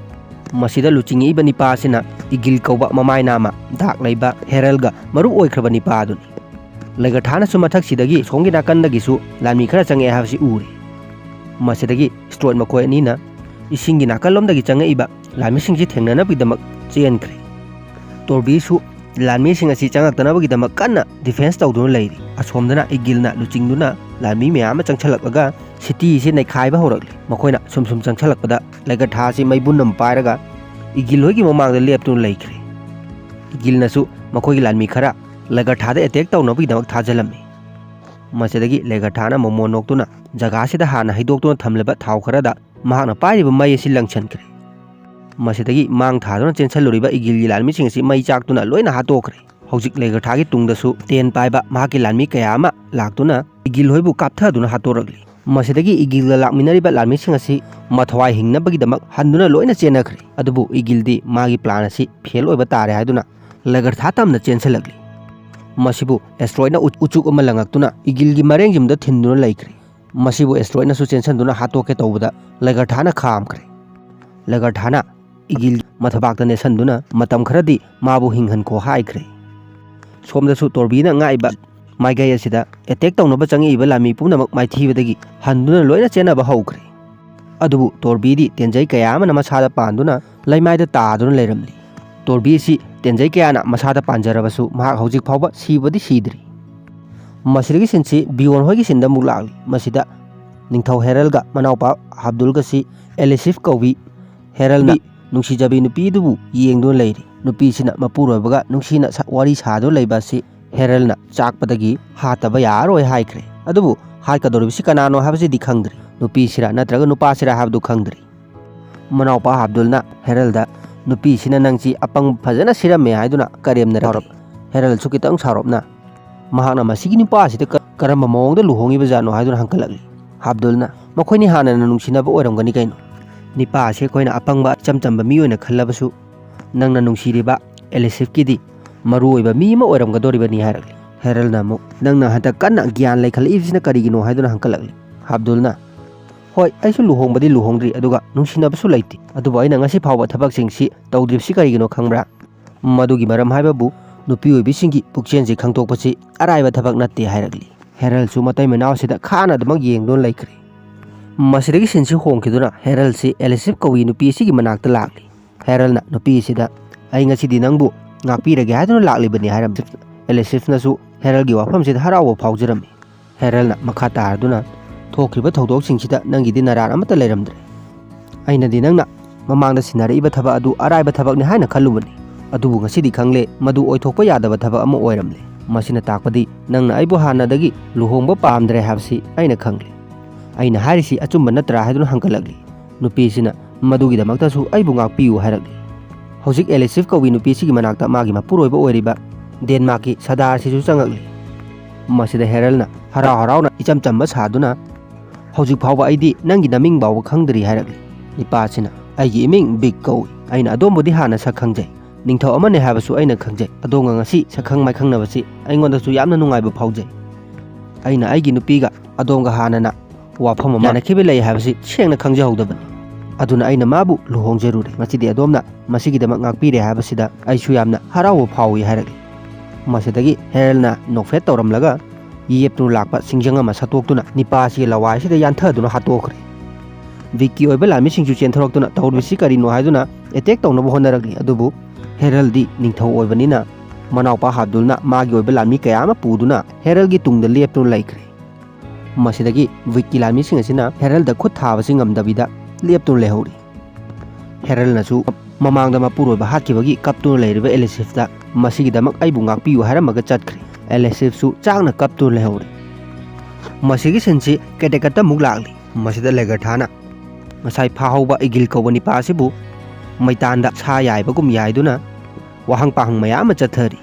ꯃꯁꯤꯗ ꯂꯨꯆꯤꯡꯉꯛꯏꯕ ꯅꯤꯄꯥ ꯑꯁꯤꯅ ꯏꯒꯤꯜ ꯀꯧꯕ ꯃꯃꯥꯏ ꯅꯥꯝꯃ ꯗꯥꯛ ꯂꯩꯕ ꯍꯦꯔꯜꯒ ꯃꯔꯨ ꯑꯣꯏꯈ꯭ꯔꯕ ꯅꯤꯄꯥ ꯑꯗꯨꯅꯤ꯫ ꯂꯩꯒꯊꯥꯅꯁꯨ ꯃꯊꯛꯁꯤꯗꯒꯤ ꯁꯣꯝꯒꯤ ꯅꯥꯀꯟꯗꯒꯤꯁꯨ ꯂꯥꯟꯃꯤ ꯈꯔ ꯆꯪꯉꯛꯑꯦ ꯍꯥꯏꯕꯁꯤ ꯎꯔꯦ꯫ ꯃꯁꯤꯗꯒꯤ ꯏꯁꯇ꯭ꯔꯣꯠ ꯃꯈꯣꯏ ꯑꯅꯤꯅ ꯏꯁꯤꯡꯒꯤ ꯅꯥꯀꯜꯂꯣꯝꯗꯒꯤ ꯆꯪꯉꯛꯏꯕ ꯂꯥꯟꯃꯤꯁꯤꯡꯁꯤ ꯊꯦꯡꯅꯅꯕꯒꯤꯗꯃꯛ ꯆꯦꯟꯈ꯭ꯔꯦ꯫ ꯇꯣꯔꯕꯤꯁꯨ ꯂꯥꯟꯃꯤꯁꯤꯡ ꯑꯁꯤ ꯆꯪꯉꯛꯇꯅꯕꯒꯤꯗꯃꯛ ꯀꯟꯅ ꯗꯤꯐꯦꯟꯁ ꯇꯧꯗꯨꯅ ꯂꯩꯔꯤ꯫ ꯑꯁꯣꯝꯗꯅ ꯏꯒꯤꯜꯅ ꯂꯨꯆꯤꯡꯗꯨꯅ ꯂꯥꯟꯃꯤ ꯃꯌꯥꯝ ꯑꯃ ꯆꯪꯁꯜꯂꯛꯂꯒ ꯁꯤꯇꯤ ꯑꯁꯤ ꯅꯩꯈꯥꯏꯕ ꯍꯧꯔꯛꯂꯤ꯫ ꯃꯈꯣꯏꯅ ꯁꯨꯝ ꯁꯨꯝ ꯆꯪꯁꯜꯂꯛꯄꯗ ꯂꯩꯒꯊꯥ ꯑꯁꯤ ꯃꯩꯕꯨꯟ ꯑꯃ ꯄꯥꯏꯔꯒ ꯏꯒꯤꯜ ꯍꯣꯏꯒꯤ ꯃꯃꯥꯡꯗ ꯂꯦꯞꯇꯨꯅ ꯂꯩꯈ꯭ꯔꯦ꯫ ꯏꯒꯤꯜꯅꯁꯨ ꯃꯈꯣꯏꯒꯤ ꯂꯥꯟꯃꯤ ꯈꯔ ꯂꯩꯒꯊꯥꯗ ꯑꯦꯇꯦꯛ ꯇꯧꯅꯕꯒꯤꯗꯃꯛ ꯊꯥꯖꯤꯜꯂꯝꯃꯤ꯫ ꯃꯁꯤꯗꯒꯤ ꯂꯩꯒꯊꯥꯅ ꯃꯣꯃꯣꯟ ꯅꯣꯛꯇꯨꯅ ꯖꯒꯥꯁꯤꯗ ꯍꯥꯟꯅ ꯍꯩꯗꯣꯛꯇꯨꯅ ꯊꯝꯂꯤꯕ ꯊꯥꯎ ꯈꯔꯗ ꯃꯍꯥꯛꯅ ꯄꯥꯏꯔꯤꯕ ꯃꯩ ꯑꯁꯤ ꯂꯪꯁꯤꯟꯈ꯭ꯔꯦ꯫ ꯃꯁꯤꯗꯒꯤ ꯃꯥꯡ ꯊꯥꯗꯨꯅ ꯆꯦꯟꯁꯤꯜꯂꯨꯔꯤꯕ ꯏꯒꯤꯜꯒꯤ ꯂꯥꯟꯃꯤꯁꯤꯡ ꯑꯁꯤ ꯃꯩ ꯆꯥꯛꯇꯨꯅ ꯂꯣꯏꯅ ꯍꯥꯠꯇꯣꯛꯈ꯭ꯔꯦ꯫ ꯍꯧꯖꯤꯛ ꯂꯩꯒꯊꯥꯒꯤ ꯇꯨꯡꯗꯁꯨ ꯇꯦꯟ ꯄꯥꯏꯕ ꯃꯍꯥꯛꯀꯤ ꯂꯥꯟꯃꯤ ꯀꯌꯥ ꯑꯃ ꯂꯥꯛꯇꯨꯅ ꯏꯒꯤꯜ ꯍꯣꯏꯕꯨ ꯀꯥꯞꯊꯗꯨꯅ ꯍꯥꯠꯇꯣꯔꯛꯂꯤ꯫ ꯃꯁꯤꯗꯒꯤ ꯏꯒꯤꯜꯒ ꯂꯥꯛꯃꯤꯟꯅꯔꯤꯕ ꯂꯥꯟꯃꯤꯁꯤꯡ ꯑꯁꯤ ꯃꯊ꯭ꯋꯥꯏ ꯍꯤꯡꯅꯕꯒꯤꯗꯃꯛ ꯍꯟꯗꯨꯅ ꯂꯣꯏꯅ ꯆꯦꯟꯅꯈ꯭ꯔꯦ꯫ ꯑꯗꯨꯕꯨ ꯏꯒꯤꯜꯗꯤ ꯃꯥꯒꯤ ꯄ꯭ꯂꯥꯟ ꯑꯁꯤ ꯐꯦꯜ ꯑꯣꯏꯕ ꯇꯥꯔꯦ ꯍꯥꯏꯗꯨꯅ ꯂꯩꯒꯊꯥ ꯇꯝꯅ ꯆꯦꯟꯁꯤꯜꯂꯛꯂꯤ꯫ ꯃꯁꯤꯕꯨ ꯑꯦꯁꯇ꯭ꯔꯣꯏꯗꯅ ꯎ-, ꯎꯆꯨꯛ ꯑꯃ ꯂꯪꯉꯛꯇꯨꯅ ꯏꯒꯤꯜꯒꯤ ꯃꯔꯦꯡ ꯌꯨꯝꯗ ꯊꯤꯟꯗꯨꯅ ꯂꯩꯈ꯭ꯔꯦ꯫ ꯃꯁꯤꯕꯨ ꯑꯦꯁꯇ꯭ꯔꯣꯏꯗꯅꯁꯨ ꯆꯦꯟꯁꯤꯟꯗꯨꯅ ꯍꯥꯠꯇꯣꯛꯀꯦ ꯇꯧꯕꯗ ꯂꯩꯒꯊꯥꯅ ꯈꯥꯝꯈ꯭ꯔꯦ꯫ ꯂꯩꯒꯊꯥꯅ ꯏꯒꯤꯜ ꯃꯊꯕꯥꯛꯇ ꯅꯦꯠꯁꯟꯗꯨꯅ ꯃꯇꯝ ꯈꯔꯗꯤ ꯃꯥꯕꯨ ꯍꯤꯡꯍꯟꯈꯣ ꯍꯥꯏꯈ꯭ꯔꯦ꯫ ꯁꯣꯝꯗꯁꯨ ꯇꯣꯔꯕꯤꯅ ꯉꯥꯛꯏꯕ ꯃꯥꯏꯀꯩ ꯑꯁꯤꯗ ꯑꯦꯇꯦꯛ ꯇꯧꯅꯕ ꯆꯪꯉꯛꯏꯕ ꯂꯥꯟꯃꯤ ꯄꯨꯝꯅꯃꯛ ꯃꯥꯏꯊꯤꯕꯗꯒꯤ ꯍꯟꯗꯨꯅ ꯂꯣꯏꯅ ꯆꯦꯟꯅꯕ ꯍꯧꯈ꯭ꯔꯦ꯫ ꯑꯗꯨꯕꯨ ꯇꯣꯔꯕꯤꯗꯤ ꯇꯦꯟꯖꯩ ꯀꯌꯥ ꯑꯃꯅ ꯃꯁꯥꯗ ꯄꯥꯟꯗꯨꯅ ꯂꯩꯃꯥꯏꯗ ꯇꯥꯗꯨꯅ ꯂꯩꯔꯝꯂꯤ꯫ ꯇꯣꯔꯕꯤ ꯑꯁꯤ ꯇꯦꯟꯖꯩ ꯀꯌꯥꯅ ꯃꯁꯥꯗ ꯄꯥꯟꯖꯔꯕꯁꯨ ꯃꯍꯥꯛ ꯍꯧꯖꯤꯛ ꯐꯥꯎꯕ ꯁꯤꯕꯗꯤ ꯁꯤꯗ꯭ꯔꯤ꯫ ꯃꯁꯤꯗꯒꯤ ꯁꯤꯟꯁꯤ ꯕꯤꯌꯣꯟ ꯍꯣꯏꯒꯤ ꯁꯤꯟꯗ ꯑꯃꯨꯛ ꯂꯥꯛꯂꯤ꯫ ꯃꯁꯤꯗ ꯅꯤꯡꯊꯧ ꯍꯦꯔꯜꯒ ꯃꯅꯥꯎꯄꯥ ꯍꯥꯕꯗꯨꯜꯒꯁꯤ ꯑꯦꯂꯤꯁꯤꯐ ꯀꯧꯕꯤ ꯍꯦꯔꯜꯅ ꯅꯨꯡꯁꯤꯖꯕꯤ ꯅꯨꯄꯤ ꯑꯗꯨꯕꯨ ꯌꯦꯡꯗꯨꯅ ꯂꯩꯔꯤ꯫ ꯅꯨꯄꯤꯁꯤꯅ ꯃꯄꯨꯔꯣꯏꯕꯒ ꯅꯨꯡꯁꯤꯅ ꯁꯥ-, ꯋꯥꯔꯤ ꯁꯥꯗꯨꯅ ꯂꯩꯕ ꯑꯁꯤ ꯍꯦꯔꯜꯅ ꯆꯥꯛꯄꯗꯒꯤ ꯍꯥꯠꯇꯕ ꯌꯥꯔꯔꯣꯏ ꯍꯥꯏꯈ꯭ꯔꯦ꯫ ꯑꯗꯨꯕꯨ ꯍꯥꯠꯀꯗꯧꯔꯤꯕꯁꯤ ꯀꯅꯥꯅꯣ ꯍꯥꯏꯕꯁꯤꯗꯤ ꯈꯪꯗ꯭ꯔꯤ꯫ ꯅꯨꯄꯤꯁꯤꯔꯥ ꯅꯠꯇ꯭ꯔꯒ ꯅꯨꯄꯥꯁꯤꯔꯥ ꯍꯥꯏꯕꯗꯨ ꯈꯪꯗ꯭ꯔꯤ꯫ ꯃꯅꯥꯎꯄꯥ ꯑꯕꯗꯨꯜꯅ ꯍꯦꯔꯜꯗ, "ꯅꯨꯄꯤꯁꯤꯅ ꯅꯪꯁꯤ ꯑꯄꯪꯕ ꯐꯖꯅ ꯁꯤꯔꯝꯃꯦ" ꯍꯥꯏꯗꯨꯅ ꯀꯔꯦꯝꯅꯔꯛꯂꯤ꯫ ꯍꯦꯔꯜꯁꯨ ꯈꯤꯇꯪ ꯁꯥꯎꯔꯞꯅ ꯃꯍꯥꯛꯅ ꯃꯁꯤꯒꯤ ꯅꯨꯄꯥꯁꯤꯗ ꯀ-, ꯀꯔꯝꯕ ꯃꯑꯣꯡꯗ ꯂꯨꯍꯣꯡꯉꯤꯕꯖꯥꯠꯅꯣ ꯍꯥꯏꯗꯨꯅ ꯍꯪꯀꯠꯂꯛꯂꯤ꯫ ꯑꯕꯗꯨꯜꯅ, "ꯃꯈꯣꯏꯅꯤ ꯍꯥꯟꯅꯅ ꯅꯨꯡꯁꯤꯅꯕ ꯑꯣꯏꯔꯝꯒꯅꯤ ꯀꯩꯅꯣ꯫ ꯅꯤꯄꯥ ꯑꯁꯤ ꯑꯩꯈꯣꯏꯅ ꯑꯄꯪꯕ ꯏꯆꯝ ꯆꯝꯕ ꯃꯤ ꯑꯣꯏꯅ ꯈꯜꯂꯕꯁꯨ, ꯅꯪꯅ ꯅꯨꯡꯁꯤꯔꯤꯕ ꯑꯦꯂꯤꯁꯤꯐꯀꯤꯗꯤ ꯃꯔꯨ ꯑꯣꯏꯕ ꯃꯤ ꯑꯃ ꯑꯣꯏꯔꯝꯒꯗꯧꯔꯤꯕꯅꯤ" ꯍꯥꯏꯔꯛꯂꯤ꯫ ꯍꯦꯔꯜꯅ ꯑꯃꯨꯛ, "ꯅꯪꯅ ꯍꯟꯗꯛ ꯀꯟꯅ ꯒ꯭ꯌꯥꯟ ꯂꯩꯈꯠꯂꯛꯏꯕꯁꯤꯅ ꯀꯔꯤꯒꯤꯅꯣ?" ꯍꯥꯏꯗꯨꯅ ꯍꯪꯀꯠꯂꯛꯂꯤ꯫ ꯑꯕꯗꯨꯜꯅ, "ꯍꯣꯏ, ꯑꯩꯁꯨ ꯂꯨꯍꯣꯡꯕꯗꯤ ꯂꯨꯍꯣꯡꯗ꯭ꯔꯤ, ꯑꯗꯨꯒ ꯅꯨꯡꯁꯤꯅꯕꯁꯨ ꯂꯩꯇꯦ, ꯑꯗꯨꯕꯨ ꯑꯩꯅ ꯉꯁꯤ ꯐꯥꯎꯕ ꯊꯕꯛꯁꯤꯡꯁꯤ ꯇꯧꯗ꯭ꯔꯤꯕꯁꯤ ꯀꯔꯤꯒꯤꯅꯣ ꯈꯪꯕ꯭ꯔꯥ? ꯃꯗꯨꯒꯤ ꯃꯔꯝ ꯍꯥꯏꯕꯕꯨ ꯅꯨꯄꯤ ꯑꯣꯏꯕꯤꯁꯤꯡꯒꯤ ꯄꯨꯛꯆꯦꯜꯁꯤ ꯈꯪꯗꯣꯛꯄꯁꯤ ꯑꯔꯥꯏꯕ ꯊꯕꯛ ꯅꯠꯇꯦ" ꯍꯥꯏꯔꯛꯂꯤ꯫ ꯍꯦꯔꯜꯁꯨ ꯃꯇꯩ ꯃꯅꯥꯎꯁꯤꯗ ꯈꯥꯅ ꯑꯗꯨꯃꯛ ꯌꯦꯡꯗꯨꯅ ꯂꯩꯈ꯭ꯔꯦ꯫ ꯃꯁꯤꯗꯒꯤ ꯁꯤꯟꯁꯤ ꯍꯣꯡꯈꯤꯗꯨꯅ ꯍꯦꯔꯜꯁꯤ ꯑꯦꯂꯤꯁꯤꯐ ꯀꯧꯏ ꯅꯨꯄꯤ ꯑꯁꯤꯒꯤ ꯃꯅꯥꯛꯇ ꯂꯥꯛꯂꯤ꯫ ꯍꯦꯔꯜꯅ ꯅꯨꯄꯤ ꯑꯁꯤꯗ, "ꯑꯩ ꯉꯁꯤꯗꯤ ꯅꯪꯕꯨ ꯉꯥꯛꯄꯤꯔꯒꯦ ꯍꯥꯏꯗꯨꯅ ꯂꯥꯛꯂꯤꯕꯅꯤ" ꯍꯥꯏꯔꯝꯃꯤ꯫ ꯑꯦꯂꯤꯁꯤꯐꯅꯁꯨ ꯍꯦꯔꯜꯒꯤ ꯋꯥꯐꯝꯁꯤꯗ ꯍꯔꯥꯎꯕ ꯐꯥꯎꯖꯔꯝꯃꯤ꯫ ꯍꯦꯔꯜꯅ ꯃꯈꯥ ꯇꯥꯔꯗꯨꯅ, "ꯊꯣꯛꯈ꯭ꯔꯤꯕ ꯊꯧꯗꯣꯛꯁꯤꯡꯁꯤꯗ ꯅꯪꯒꯤꯗꯤ ꯅꯔꯥꯟ ꯑꯃꯠꯇ ꯂꯩꯔꯝꯗ꯭ꯔꯦ꯫ ꯑꯩꯅꯗꯤ ꯅꯪꯅ ꯃꯃꯥꯡꯗ ꯁꯤꯟꯅꯔꯛꯏꯕ ꯊꯕꯛ ꯑꯗꯨ ꯑꯔꯥꯏꯕ ꯊꯕꯛꯅꯤ ꯍꯥꯏꯅ ꯈꯜꯂꯨꯕꯅꯤ, ꯑꯗꯨꯕꯨ ꯉꯁꯤꯗꯤ ꯈꯪꯂꯦ ꯃꯗꯨ ꯑꯣꯏꯊꯣꯛꯄ ꯌꯥꯗꯕ ꯊꯕꯛ ꯑꯃ ꯑꯣꯏꯔꯝꯂꯦ꯫ ꯃꯁꯤꯅ ꯇꯥꯛꯄꯗꯤ ꯅꯪꯅ ꯑꯩꯕꯨ ꯍꯥꯟꯅꯗꯒꯤ ꯂꯨꯍꯣꯡꯕ ꯄꯥꯝꯗ꯭ꯔꯦ ꯍꯥꯏꯕꯁꯤ ꯑꯩꯅ ꯈꯪꯂꯦ꯫ ꯑꯩꯅ ꯍꯥꯏꯔꯤꯁꯤ ꯑꯆꯨꯝꯕ ꯅꯠꯇ꯭ꯔꯥ?" ꯍꯥꯏꯗꯨꯅ ꯍꯪꯒꯠꯂꯛꯂꯤ꯫ ꯅꯨꯄꯤꯁꯤꯅ, "ꯃꯗꯨꯒꯤꯗꯃꯛꯇꯁꯨ ꯑꯩꯕꯨ ꯉꯥꯛꯄꯤꯌꯨ" ꯍꯥꯏꯔꯛꯂꯤ꯫ ꯍꯧꯖꯤꯛ ꯑꯦꯂꯤꯁꯤꯐ ꯀꯧꯕꯤ ꯅꯨꯄꯤꯁꯤꯒꯤ ꯃꯅꯥꯛꯇ ꯃꯥꯒꯤ ꯃꯄꯨꯔꯣꯏꯕ ꯑꯣꯏꯔꯤꯕ ꯗꯦꯟꯃꯥꯔꯛꯀꯤ ꯁꯔꯗꯥꯔꯁꯤꯁꯨ ꯆꯪꯉꯛꯂꯤ꯫ ꯃꯁꯤꯗ ꯍꯦꯔꯜꯅ ꯍꯔꯥꯎ ꯍꯔꯥꯎꯅ ꯏꯆꯝ ꯆꯝꯕ ꯁꯥꯗꯨꯅ, "ꯍꯧꯖꯤꯛ ꯐꯥꯎꯕ ꯑꯩꯗꯤ ꯅꯪꯒꯤ ꯅꯃꯤꯡ ꯐꯥꯎꯕ ꯈꯪꯗ꯭ꯔꯤ" ꯍꯥꯏꯔꯛꯂꯤ꯫ ꯅꯤꯄꯥꯁꯤꯅ, "ꯑꯩꯒꯤ ꯏꯃꯤꯡ ꯕꯤꯛ ꯀꯧꯏ꯫ ꯑꯩꯅ ꯑꯗꯣꯝꯕꯨꯗꯤ ꯍꯥꯟꯅ ꯁꯛ ꯈꯪꯖꯩ꯫ ꯅꯤꯡꯊꯧ ꯑꯃꯅꯤ ꯍꯥꯏꯕꯁꯨ ꯑꯩꯅ ꯈꯪꯖꯩ꯫ ꯑꯗꯣꯝꯒ ꯉꯁꯤ ꯁꯛꯈꯪ ꯃꯥꯏꯈꯪꯅꯕꯁꯤ ꯑꯩꯉꯣꯟꯗꯁꯨ ꯌꯥꯝꯅ ꯅꯨꯡꯉꯥꯏꯕ ꯐꯥꯎꯖꯩ꯫ ꯑꯩꯅ ꯑꯩꯒꯤ ꯅꯨꯄꯤꯒ ꯑꯗꯣꯝꯒ ꯍꯥꯟꯅꯅ ꯋꯥꯐꯝ ꯑꯃ ꯌꯥꯅꯈꯤꯕ ꯂꯩ ꯍꯥꯏꯕꯁꯤ ꯁꯦꯡꯅ ꯈꯪꯖꯍꯧꯗꯕꯅꯤ꯫ ꯑꯗꯨꯅ ꯑꯩꯅ ꯃꯥꯕꯨ ꯂꯨꯍꯣꯡꯖꯔꯨꯔꯦ꯫ ꯃꯁꯤꯗꯤ ꯑꯗꯣꯝꯅ ꯃꯁꯤꯒꯤꯗꯃꯛ ꯉꯥꯛꯄꯤꯔꯦ ꯍꯥꯏꯕꯁꯤꯗ ꯑꯩꯁꯨ ꯌꯥꯝꯅ ꯍꯔꯥꯎꯕ ꯐꯥꯎꯏ" ꯍꯥꯏꯔꯛꯂꯤ꯫ ꯃꯁꯤꯗꯒꯤ ꯍꯦꯔꯜꯅ ꯅꯣꯛꯐꯦꯠ ꯇꯧꯔꯝꯂꯒ ꯌꯦꯞꯇꯨꯅ ꯂꯥꯛꯄ ꯁꯤꯡꯖꯪ ꯑꯃ ꯁꯠꯇꯣꯛꯇꯨꯅ ꯅꯤꯄꯥꯁꯤꯒꯤ ꯂꯋꯥꯏꯁꯤꯗ ꯌꯥꯟꯊꯗꯨꯅ ꯍꯥꯠꯇꯣꯛꯈ꯭ꯔꯦ꯫ ꯕꯤꯛꯀꯤ ꯑꯣꯏꯕ ꯂꯥꯟꯃꯤꯁꯤꯡꯁꯨ ꯆꯦꯟꯊꯣꯔꯛꯇꯨꯅ "ꯇꯧꯔꯤꯕꯁꯤ ꯀꯔꯤꯅꯣ?" ꯍꯥꯏꯗꯨꯅ ꯑꯦꯇꯦꯛ ꯇꯧꯅꯕ ꯍꯣꯠꯅꯔꯛꯂꯤ꯫ ꯑꯗꯨꯕꯨ ꯍꯦꯔꯜꯗꯤ ꯅꯤꯡꯊꯧ ꯑꯣꯏꯕꯅꯤꯅ ꯃꯅꯥꯎꯄꯥ ꯍꯥꯕꯗꯨꯜꯅ ꯃꯥꯒꯤ ꯑꯣꯏꯕ ꯂꯥꯟꯃꯤ ꯀꯌꯥ ꯑꯃ ꯄꯨꯗꯨꯅ ꯍꯦꯔꯜꯒꯤ ꯇꯨꯡꯗ ꯂꯦꯞꯇꯨꯅ ꯂꯩꯈ꯭ꯔꯦ꯫ ꯃꯁꯤꯗꯒꯤ ꯕꯤꯛꯀꯤ ꯂꯥꯟꯃꯤꯁꯤꯡ ꯑꯁꯤꯅ ꯍꯦꯔꯜꯗ ꯈꯨꯠ ꯊꯥꯕꯁꯤ ꯉꯝꯗꯕꯤꯗ ꯂꯦꯞꯇꯨꯅ ꯂꯩꯍꯧꯔꯤ꯫ ꯍꯦꯔꯜꯅꯁꯨ ꯃꯃꯥꯡꯗ ꯃꯄꯨꯔꯣꯏꯕ ꯍꯥꯠꯈꯤꯕꯒꯤ ꯀꯞꯇꯨꯅ ꯂꯩꯔꯤꯕ ꯑꯦꯂꯤꯁꯤꯐꯇ ꯃꯁꯤꯒꯤꯗꯃꯛ ꯑꯩꯕꯨ ꯉꯥꯛꯄꯤꯌꯨ ꯍꯥꯏꯔꯝꯃꯒ ꯆꯠꯈ꯭ꯔꯦ꯫ ꯑꯦꯂꯦꯁꯤꯞꯁꯨ ꯆꯥꯛꯅ ꯀꯞꯇꯨꯅ ꯂꯩꯍꯧꯔꯦ꯫ ꯃꯁꯤꯒꯤ ꯁꯤꯟꯁꯤ ꯀꯦꯇꯦꯀꯠꯇ ꯑꯃꯨꯛ ꯂꯥꯛꯂꯤ꯫ ꯃꯁꯤꯗ ꯂꯦꯒꯔꯊꯥꯅ ꯉꯁꯥꯏ ꯐꯥꯍꯧꯕ ꯏꯒꯤꯜ ꯀꯧꯕ ꯅꯤꯄꯥ ꯑꯁꯤꯕꯨ ꯃꯩꯇꯥꯟꯗ ꯁꯥ ꯌꯥꯏꯕꯒꯨꯝ ꯌꯥꯏꯗꯨꯅ ꯋꯥꯍꯪ ꯄꯥꯍꯪ ꯃꯌꯥꯝ ꯑꯃ ꯆꯠꯊꯔꯤ꯫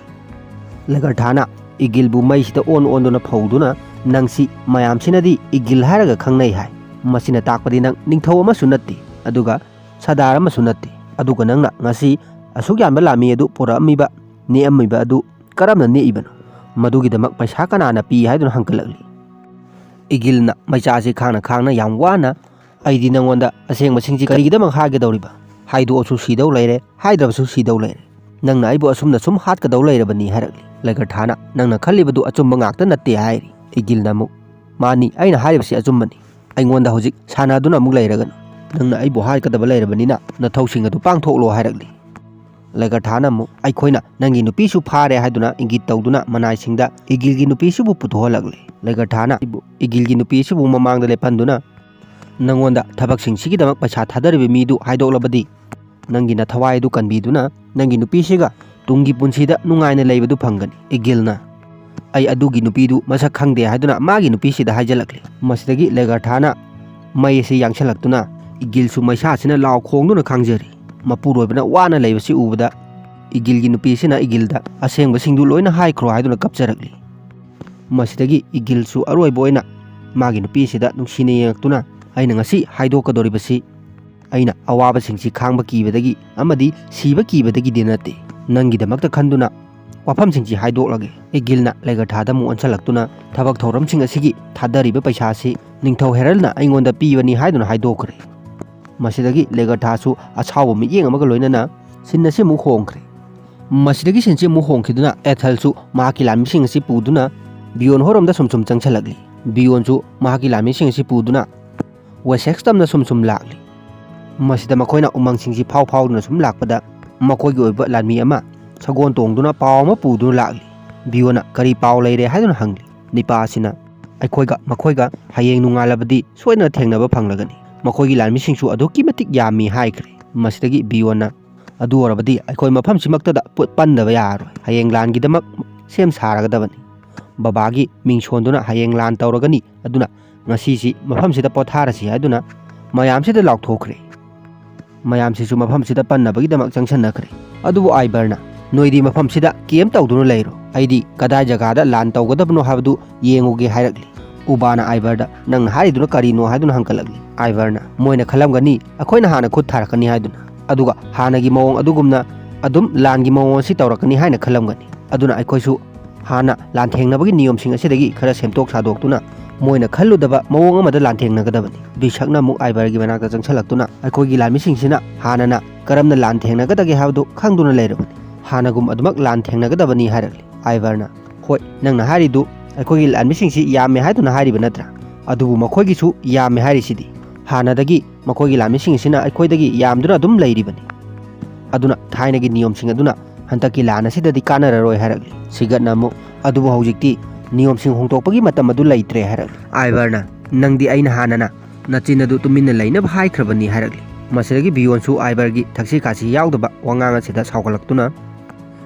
ꯂꯦꯒꯔꯊꯥꯅ ꯏꯒꯤꯜꯕꯨ ꯃꯩꯁꯤꯗ ꯑꯣꯟ ꯑꯣꯟꯗꯨꯅ ꯐꯧꯗꯨꯅ, "ꯅꯪꯁꯤ ꯃꯌꯥꯝꯁꯤꯅꯗꯤ ꯏꯒꯤꯜ ꯍꯥꯏꯔꯒ ꯈꯪꯅꯩ ꯍꯥꯏ꯫ ꯃꯁꯤꯅ ꯇꯥꯛꯄꯗꯤ ꯅꯪ ꯅꯤꯡꯊꯧ ꯑꯃꯁꯨ ꯅꯠꯇꯦ, ꯑꯗꯨꯒ ꯁꯔꯗꯥꯔ ꯑꯃꯁꯨ ꯅꯠꯇꯦ꯫ ꯑꯗꯨꯒ ꯅꯪꯅ ꯉꯁꯤ ꯑꯁꯨꯛ ꯌꯥꯝꯕ ꯂꯥꯟꯃꯤ ꯑꯗꯨ ꯄꯨꯔꯛꯑꯝꯃꯤꯕ, ꯅꯦꯛꯑꯝꯃꯤꯕ ꯑꯗꯨ ꯀꯔꯝꯅ ꯅꯦꯛꯏꯕꯅꯣ? ꯃꯗꯨꯒꯤꯗꯃꯛ ꯄꯩꯁꯥ ꯀꯅꯥꯅ ꯄꯤ?" ꯍꯥꯏꯗꯨꯅ ꯍꯪꯒꯠꯂꯛꯂꯤ꯫ ꯏꯒꯤꯜꯅ ꯃꯩꯆꯥꯁꯤ ꯈꯥꯡꯅ ꯈꯥꯡꯅ ꯌꯥꯝ ꯋꯥꯅ, "ꯑꯩꯗꯤ ꯅꯪꯉꯣꯟꯗ ꯑꯁꯦꯡꯕꯁꯤꯡꯁꯤ ꯀꯔꯤꯒꯤꯗꯃꯛ ꯍꯥꯏꯒꯗꯧꯔꯤꯕ? ꯍꯥꯏꯗꯣꯛꯑꯁꯨ ꯁꯤꯗꯧ ꯂꯩꯔꯦ, ꯍꯥꯏꯗ꯭ꯔꯕꯁꯨ ꯁꯤꯗꯧ ꯂꯩꯔꯦ꯫ ꯅꯪꯅ ꯑꯩꯕꯨ ꯑꯁꯨꯝꯅ ꯁꯨꯝ ꯍꯥꯠꯀꯗꯧ ꯂꯩꯔꯕꯅꯤ," ꯍꯥꯏꯔꯛꯂꯤ꯫ ꯂꯦꯒꯔꯊꯥꯅ, "ꯅꯪꯅ ꯈꯜꯂꯤꯕꯗꯨ ꯑꯆꯨꯝꯕ ꯉꯥꯛꯇ ꯅꯠꯇꯦ," ꯍꯥꯏꯔꯤ꯫ ꯏꯒꯤꯜꯅ ꯑꯃꯨꯛ, "ꯃꯥꯅꯤ, ꯑꯩꯅ ꯍꯥꯏꯔꯤꯕꯁꯤ ꯑꯆꯨꯝꯕꯅꯤ꯫ ꯑꯩꯉꯣꯟꯗ ꯍꯧꯖꯤꯛ ꯁꯥꯟꯅꯗꯨꯅ ꯑꯃꯨꯛ ꯂꯩꯔꯒꯅꯨ꯫ ꯅꯪꯅ ꯑꯩꯕꯨ ꯍꯥꯠꯀꯗꯕ ꯂꯩꯔꯕꯅꯤꯅ ꯅꯊꯧꯁꯤꯡ ꯑꯗꯨ ꯄꯥꯡꯊꯣꯛꯂꯣ," ꯍꯥꯏꯔꯛꯂꯤ꯫ ꯂꯦꯒꯔꯊꯥꯅ ꯑꯃꯨꯛ, "ꯑꯩꯈꯣꯏꯅ ꯅꯪꯒꯤ ꯅꯨꯄꯤꯁꯨ ꯐꯥꯔꯦ," ꯍꯥꯏꯗꯨꯅ ꯏꯪꯒꯤꯠ ꯇꯧꯗꯨꯅ ꯃꯅꯥꯏꯁꯤꯡꯗ ꯏꯒꯤꯜꯒꯤ ꯅꯨꯄꯤꯁꯤꯕꯨ ꯄꯨꯊꯣꯛꯍꯜꯂꯛꯂꯦ꯫ ꯂꯦꯒꯔꯊꯥꯅ ꯏꯒꯤꯜꯒꯤ ꯅꯨꯄꯤꯁꯤꯕꯨ ꯃꯃꯥꯡꯗ ꯂꯦꯞꯍꯟꯗꯨꯅ, "ꯅꯪꯉꯣꯟꯗ ꯊꯕꯛꯁꯤꯡꯁꯤꯒꯤꯗꯃꯛ ꯄꯩꯁꯥ ꯊꯥꯗꯔꯤꯕ ꯃꯤꯗꯨ ꯍꯥꯏꯗꯣꯛꯂꯕꯗꯤ, ꯅꯪꯒꯤ ꯅꯊꯋꯥꯏ ꯑꯗꯨ ꯀꯟꯕꯤꯗꯨꯅ ꯅꯪꯒꯤ ꯅꯨꯄꯤꯁꯤꯒ ꯇꯨꯡꯒꯤ ꯄꯨꯟꯁꯤꯗ ꯅꯨꯡꯉꯥꯏꯅ ꯂꯩꯕꯗꯨ ꯐꯪꯒꯅꯤ꯫" ꯏꯒꯤꯜꯅ, "ꯑꯩ ꯑꯗꯨꯒꯤ ꯅꯨꯄꯤꯗꯨ ꯃꯁꯛ ꯈꯪꯗꯦ," ꯍꯥꯏꯗꯨꯅ ꯃꯥꯒꯤ ꯅꯨꯄꯤꯁꯤꯗ ꯍꯥꯏꯖꯤꯜꯂꯛꯂꯤ꯫ ꯃꯁꯤꯗꯒꯤ ꯂꯦꯒꯔꯊꯥꯅ ꯃꯩ ꯑꯁꯤ ꯌꯥꯡꯁꯜꯂꯛꯇꯨꯅ ꯏꯒꯤꯜꯁꯨ ꯃꯩꯁꯥꯁꯤꯅ ꯂꯥꯎ ꯈꯣꯡꯗꯨꯅ ꯈꯥꯡꯖꯔꯤ꯫ ꯃꯄꯨꯔꯣꯏꯕꯅ ꯋꯥꯅ ꯂꯩꯕꯁꯤ ꯎꯕꯗ ꯏꯒꯤꯜꯒꯤ ꯅꯨꯄꯤꯁꯤꯅ ꯏꯒꯤꯜꯗ, "ꯑꯁꯦꯡꯕꯁꯤꯡꯗꯨ ꯂꯣꯏꯅ ꯍꯥꯏꯈ꯭ꯔꯣ," ꯍꯥꯏꯗꯨꯅ ꯀꯞꯆꯔꯛꯂꯤ꯫ ꯃꯁꯤꯗꯒꯤ ꯏꯒꯤꯜꯁꯨ ꯑꯔꯣꯏꯕ ꯑꯣꯏꯅ ꯃꯥꯒꯤ ꯅꯨꯄꯤꯁꯤꯗ ꯅꯨꯡꯁꯤꯅ ꯌꯦꯡꯉꯛꯇꯨꯅ, "ꯑꯩꯅ ꯉꯁꯤ ꯍꯥꯏꯗꯣꯛꯀꯗꯧꯔꯤꯕꯁꯤ ꯑꯩꯅ ꯑꯋꯥꯕꯁꯤꯡꯁꯤ ꯈꯥꯡꯕ ꯀꯤꯕꯗꯒꯤ ꯑꯃꯗꯤ ꯁꯤꯕ ꯀꯤꯕꯗꯒꯤꯗꯤ ꯅꯠꯇꯦ꯫ ꯅꯪꯒꯤꯗꯃꯛꯇ ꯈꯟꯗꯨꯅ ꯋꯥꯐꯝꯁꯤꯡꯁꯤ ꯍꯥꯏꯗꯣꯛꯂꯒꯦ꯫" ꯏꯒꯤꯜꯅ ꯂꯦꯒꯔꯊꯥꯗ ꯑꯃꯨꯛ ꯑꯣꯟꯁꯤꯜꯂꯛꯇꯨꯅ, "ꯊꯕꯛ ꯊꯧꯔꯝꯁꯤꯡ ꯑꯁꯤꯒꯤ ꯊꯥꯗꯔꯤꯕ ꯄꯩꯁꯥ ꯑꯁꯤ ꯅꯤꯡꯊꯧ ꯍꯦꯔꯜꯅ ꯑꯩꯉꯣꯟꯗ ꯄꯤꯕꯅꯤ," ꯍꯥꯏꯗꯨꯅ ꯍꯥꯏꯗꯣꯛꯈ꯭ꯔꯦ꯫ ꯃꯁꯤꯗꯒꯤ ꯂꯦꯒꯔꯊꯥꯁꯨ ꯑꯁꯥꯎꯕ ꯃꯤꯠꯌꯦꯡ ꯑꯃꯒ ꯂꯣꯏꯅꯅ ꯁꯤꯟ ꯑꯁꯤ ꯑꯃꯨꯛ ꯍꯣꯡꯈ꯭ꯔꯦ꯫ ꯃꯁꯤꯗꯒꯤ ꯁꯤꯟꯁꯤ ꯑꯃꯨꯛ ꯍꯣꯡꯈꯤꯗꯨꯅ ꯑꯦꯊꯜꯁꯨ ꯃꯍꯥꯛꯀꯤ ꯂꯥꯟꯃꯤꯁꯤꯡ ꯑꯁꯤ ꯄꯨꯗꯨꯅ ꯕꯤꯌꯣꯟ ꯍꯣꯏꯔꯣꯝꯗ ꯁꯨꯝ ꯁꯨꯝ ꯆꯪꯁꯤꯜꯂꯛꯂꯤ꯫ ꯕꯤꯌꯣꯟꯁꯨ ꯃꯍꯥꯛꯀꯤ ꯂꯥꯟꯃꯤꯁꯤꯡ ꯑꯁꯤ ꯄꯨꯗꯨꯅ ꯋꯦꯁꯦꯛꯁ ꯇꯝꯅ ꯁꯨꯝ ꯁꯨꯝ ꯂꯥꯛꯂꯤ꯫ ꯃꯁꯤꯗ ꯃꯈꯣꯏꯅ ꯎꯃꯪꯁꯤꯡꯁꯤ ꯐꯥꯎ ꯐꯥꯎꯗꯨꯅ ꯁꯨꯝ ꯂꯥꯛꯄꯗ ꯃꯈꯣꯏꯒꯤ ꯑꯣꯏꯕ ꯂꯥꯟꯃꯤ ꯑꯃ ꯁꯒꯣꯜ ꯇꯣꯡꯗꯨꯅ ꯄꯥꯎ ꯑꯃ ꯄꯨꯗꯨꯅ ꯂꯥꯛꯂꯤ꯫ ꯕꯤꯌꯣꯟꯅ, "ꯀꯔꯤ ꯄꯥꯎ ꯂꯩꯔꯦ?" ꯍꯥꯏꯗꯨꯅ ꯍꯪꯂꯤ꯫ ꯅꯤꯄꯥ ꯑꯁꯤꯅ, "ꯑꯩꯈꯣꯏꯒ ꯃꯈꯣꯏꯒ ꯍꯌꯦꯡ ꯅꯣꯡꯉꯥꯜꯂꯕꯗꯤ ꯁꯣꯏꯗꯅ ꯊꯦꯡꯅꯕ ꯐꯪꯂꯒꯅꯤ꯫ ꯃꯈꯣꯏꯒꯤ ꯂꯥꯟꯃꯤꯁꯤꯡꯁꯨ ꯑꯗꯨꯛꯀꯤ ꯃꯇꯤꯛ ꯌꯥꯝꯃꯤ," ꯍꯥꯏꯈ꯭ꯔꯦ꯫ ꯃꯁꯤꯗꯒꯤ ꯕꯤꯌꯣꯟꯅ, ꯑꯗꯨ ꯑꯣꯏꯔꯕꯗꯤ ꯑꯩꯈꯣꯏ ꯃꯐꯝꯁꯤꯃꯛꯇꯗ ꯄꯨ-, ꯄꯟꯗꯕ ꯌꯥꯔꯔꯣꯏ꯫ ꯍꯌꯦꯡ ꯂꯥꯟꯒꯤꯗꯃꯛ ꯁꯦꯝ ꯁꯥꯔꯒꯗꯕꯅꯤ꯫ ꯕꯕꯥꯒꯤ ꯃꯤꯡ ꯁꯣꯟꯗꯨꯅ ꯍꯌꯦꯡ ꯂꯥꯟ ꯇꯧꯔꯒꯅꯤ, ꯑꯗꯨꯅ ꯉꯁꯤꯁꯤ ꯃꯐꯝꯁꯤꯗ ꯄꯣꯊꯥꯔꯁꯤ ꯍꯥꯏꯗꯨꯅ ꯃꯌꯥꯝꯁꯤꯗ ꯂꯥꯎꯊꯣꯛꯈ꯭ꯔꯦ꯫ ꯃꯌꯥꯝꯁꯤꯁꯨ ꯃꯐꯝꯁꯤꯗ ꯄꯟꯅꯕꯒꯤꯗꯃꯛ ꯆꯪꯁꯤꯟꯅꯈ꯭ꯔꯦ꯫ ꯑꯗꯨꯕꯨ ꯑꯥꯏꯕꯔꯅ, "ꯅꯣꯏꯗꯤ ꯃꯐꯝꯁꯤꯗ ꯀꯦꯝ ꯇꯧꯗꯨꯅ ꯂꯩꯔꯣ, ꯑꯩꯗꯤ ꯀꯗꯥꯏ ꯖꯒꯥꯗ ꯂꯥꯟ ꯇꯧꯒꯗꯕꯅꯣ ꯍꯥꯏꯕꯗꯨ ꯌꯦꯡꯉꯨꯒꯦ" ꯍꯥꯏꯔꯛꯂꯤ꯫ ꯎꯕꯥꯅ ꯑꯥꯏꯕꯔꯗ, "ꯅꯪꯅ ꯍꯥꯏꯔꯤꯗꯨꯅ ꯀꯔꯤꯅꯣ?" ꯍꯥꯏꯗꯨꯅ ꯍꯪꯒꯠꯂꯛꯂꯤ꯫ ꯑꯥꯏꯕꯔꯅ, "ꯃꯣꯏꯅ ꯈꯜꯂꯝꯒꯅꯤ ꯑꯩꯈꯣꯏꯅ ꯍꯥꯟꯅ ꯈꯨꯠ ꯊꯥꯔꯛꯀꯅꯤ ꯍꯥꯏꯗꯨꯅ, ꯑꯗꯨꯒ ꯍꯥꯟꯅꯒꯤ ꯃꯑꯣꯡ ꯑꯗꯨꯒꯨꯝꯅ ꯑꯗꯨꯝ ꯂꯥꯟꯒꯤ ꯃꯑꯣꯡ ꯑꯁꯤ ꯇꯧꯔꯛꯀꯅꯤ ꯍꯥꯏꯅ ꯈꯜꯂꯝꯒꯅꯤ꯫ ꯑꯗꯨꯅ ꯑꯩꯈꯣꯏꯁꯨ ꯍꯥꯟꯅ ꯂꯥꯟꯊꯦꯡꯅꯕꯒꯤ ꯅꯤꯌꯣꯝꯁꯤꯡ ꯑꯁꯤꯗꯒꯤ ꯈꯔ ꯁꯦꯝꯗꯣꯛ ꯁꯥꯗꯣꯛꯇꯨꯅ ꯃꯣꯏꯅ ꯈꯜꯂꯨꯗꯕ ꯃꯑꯣꯡ ꯑꯃꯗ ꯂꯥꯟꯊꯦꯡꯅꯒꯗꯕꯅꯤ꯫" ꯕꯤꯁꯛꯅ ꯑꯃꯨꯛ ꯑꯥꯏꯕꯔꯒꯤ ꯃꯅꯥꯛꯇ ꯆꯪꯁꯤꯜꯂꯛꯇꯨꯅ, "ꯑꯩꯈꯣꯏꯒꯤ ꯂꯥꯟꯃꯤꯁꯤꯡꯁꯤꯅ ꯍꯥꯟꯅꯅ ꯀꯔꯝꯅ ꯂꯥꯟꯊꯦꯡꯅꯒꯗꯒꯦ ꯍꯥꯏꯕꯗꯨ ꯈꯪꯗꯨꯅ ꯂꯩꯔꯕꯅꯤ꯫ ꯍꯥꯟꯅꯒꯨꯝ ꯑꯗꯨꯃꯛ ꯂꯥꯟꯊꯦꯡꯅꯒꯗꯕꯅꯤ" ꯍꯥꯏꯔꯛꯂꯤ꯫ ꯑꯥꯏꯕꯔꯅ, "ꯍꯣꯏ, ꯅꯪꯅ ꯍꯥꯏꯔꯤꯗꯨ ꯑꯩꯈꯣꯏꯒꯤ ꯂꯥꯟꯃꯤꯁꯤꯡꯁꯤ ꯌꯥꯝꯃꯦ ꯍꯥꯏꯗꯨꯅ ꯍꯥꯏꯔꯤꯕ ꯅꯠꯇ꯭ꯔꯥ? ꯑꯗꯨꯕꯨ ꯃꯈꯣꯏꯒꯤꯁꯨ ꯌꯥꯝꯃꯦ ꯍꯥꯏꯔꯤꯁꯤꯗꯤ꯫ ꯍꯥꯟꯅꯗꯒꯤ ꯃꯈꯣꯏꯒꯤ ꯂꯥꯟꯃꯤꯁꯤꯡ ꯑꯁꯤꯅ ꯑꯩꯈꯣꯏꯗꯒꯤ ꯌꯥꯝꯗꯨꯅ ꯑꯗꯨꯝ ꯂꯩꯔꯤꯕꯅꯤ꯫ ꯑꯗꯨꯅ ꯊꯥꯏꯅꯒꯤ ꯅꯤꯌꯣꯝꯁꯤꯡ ꯑꯗꯨꯅ ꯍꯟꯗꯛꯀꯤ ꯂꯥꯟ ꯑꯁꯤꯗꯗꯤ ꯀꯥꯟꯅꯔꯔꯣꯏ" ꯍꯥꯏꯔꯛꯂꯤ꯫ ꯁꯤꯒꯠꯅ ꯑꯃꯨꯛ, "ꯑꯗꯨꯕꯨ ꯍꯧꯖꯤꯛꯇꯤ ꯅꯤꯌꯣꯝꯁꯤꯡ ꯍꯣꯡꯗꯣꯛꯄꯒꯤ ꯃꯇꯝ ꯑꯗꯨ ꯂꯩꯇ꯭ꯔꯦ" ꯍꯥꯏꯔꯛꯂꯤ꯫ ꯑꯥꯏꯕꯔꯅ, "ꯅꯪꯗꯤ ꯑꯩꯅ ꯍꯥꯟꯅꯅ ꯅꯆꯤꯟ ꯑꯗꯨ ꯇꯨꯃꯤꯟꯅ ꯂꯩꯅꯕ ꯍꯥꯏꯈ꯭ꯔꯕꯅꯤ" ꯍꯥꯏꯔꯛꯂꯤ꯫ ꯃꯁꯤꯗꯒꯤ ꯕꯤꯌꯣꯟꯁꯨ ꯑꯥꯏꯕꯔꯒꯤ ꯊꯛꯁꯤ ꯈꯥꯁꯤ ꯌꯥꯎꯗꯕ ꯋꯥꯉꯥꯡ ꯑꯁꯤꯗ ꯁꯥꯎꯒꯠꯂꯛꯇꯨꯅ,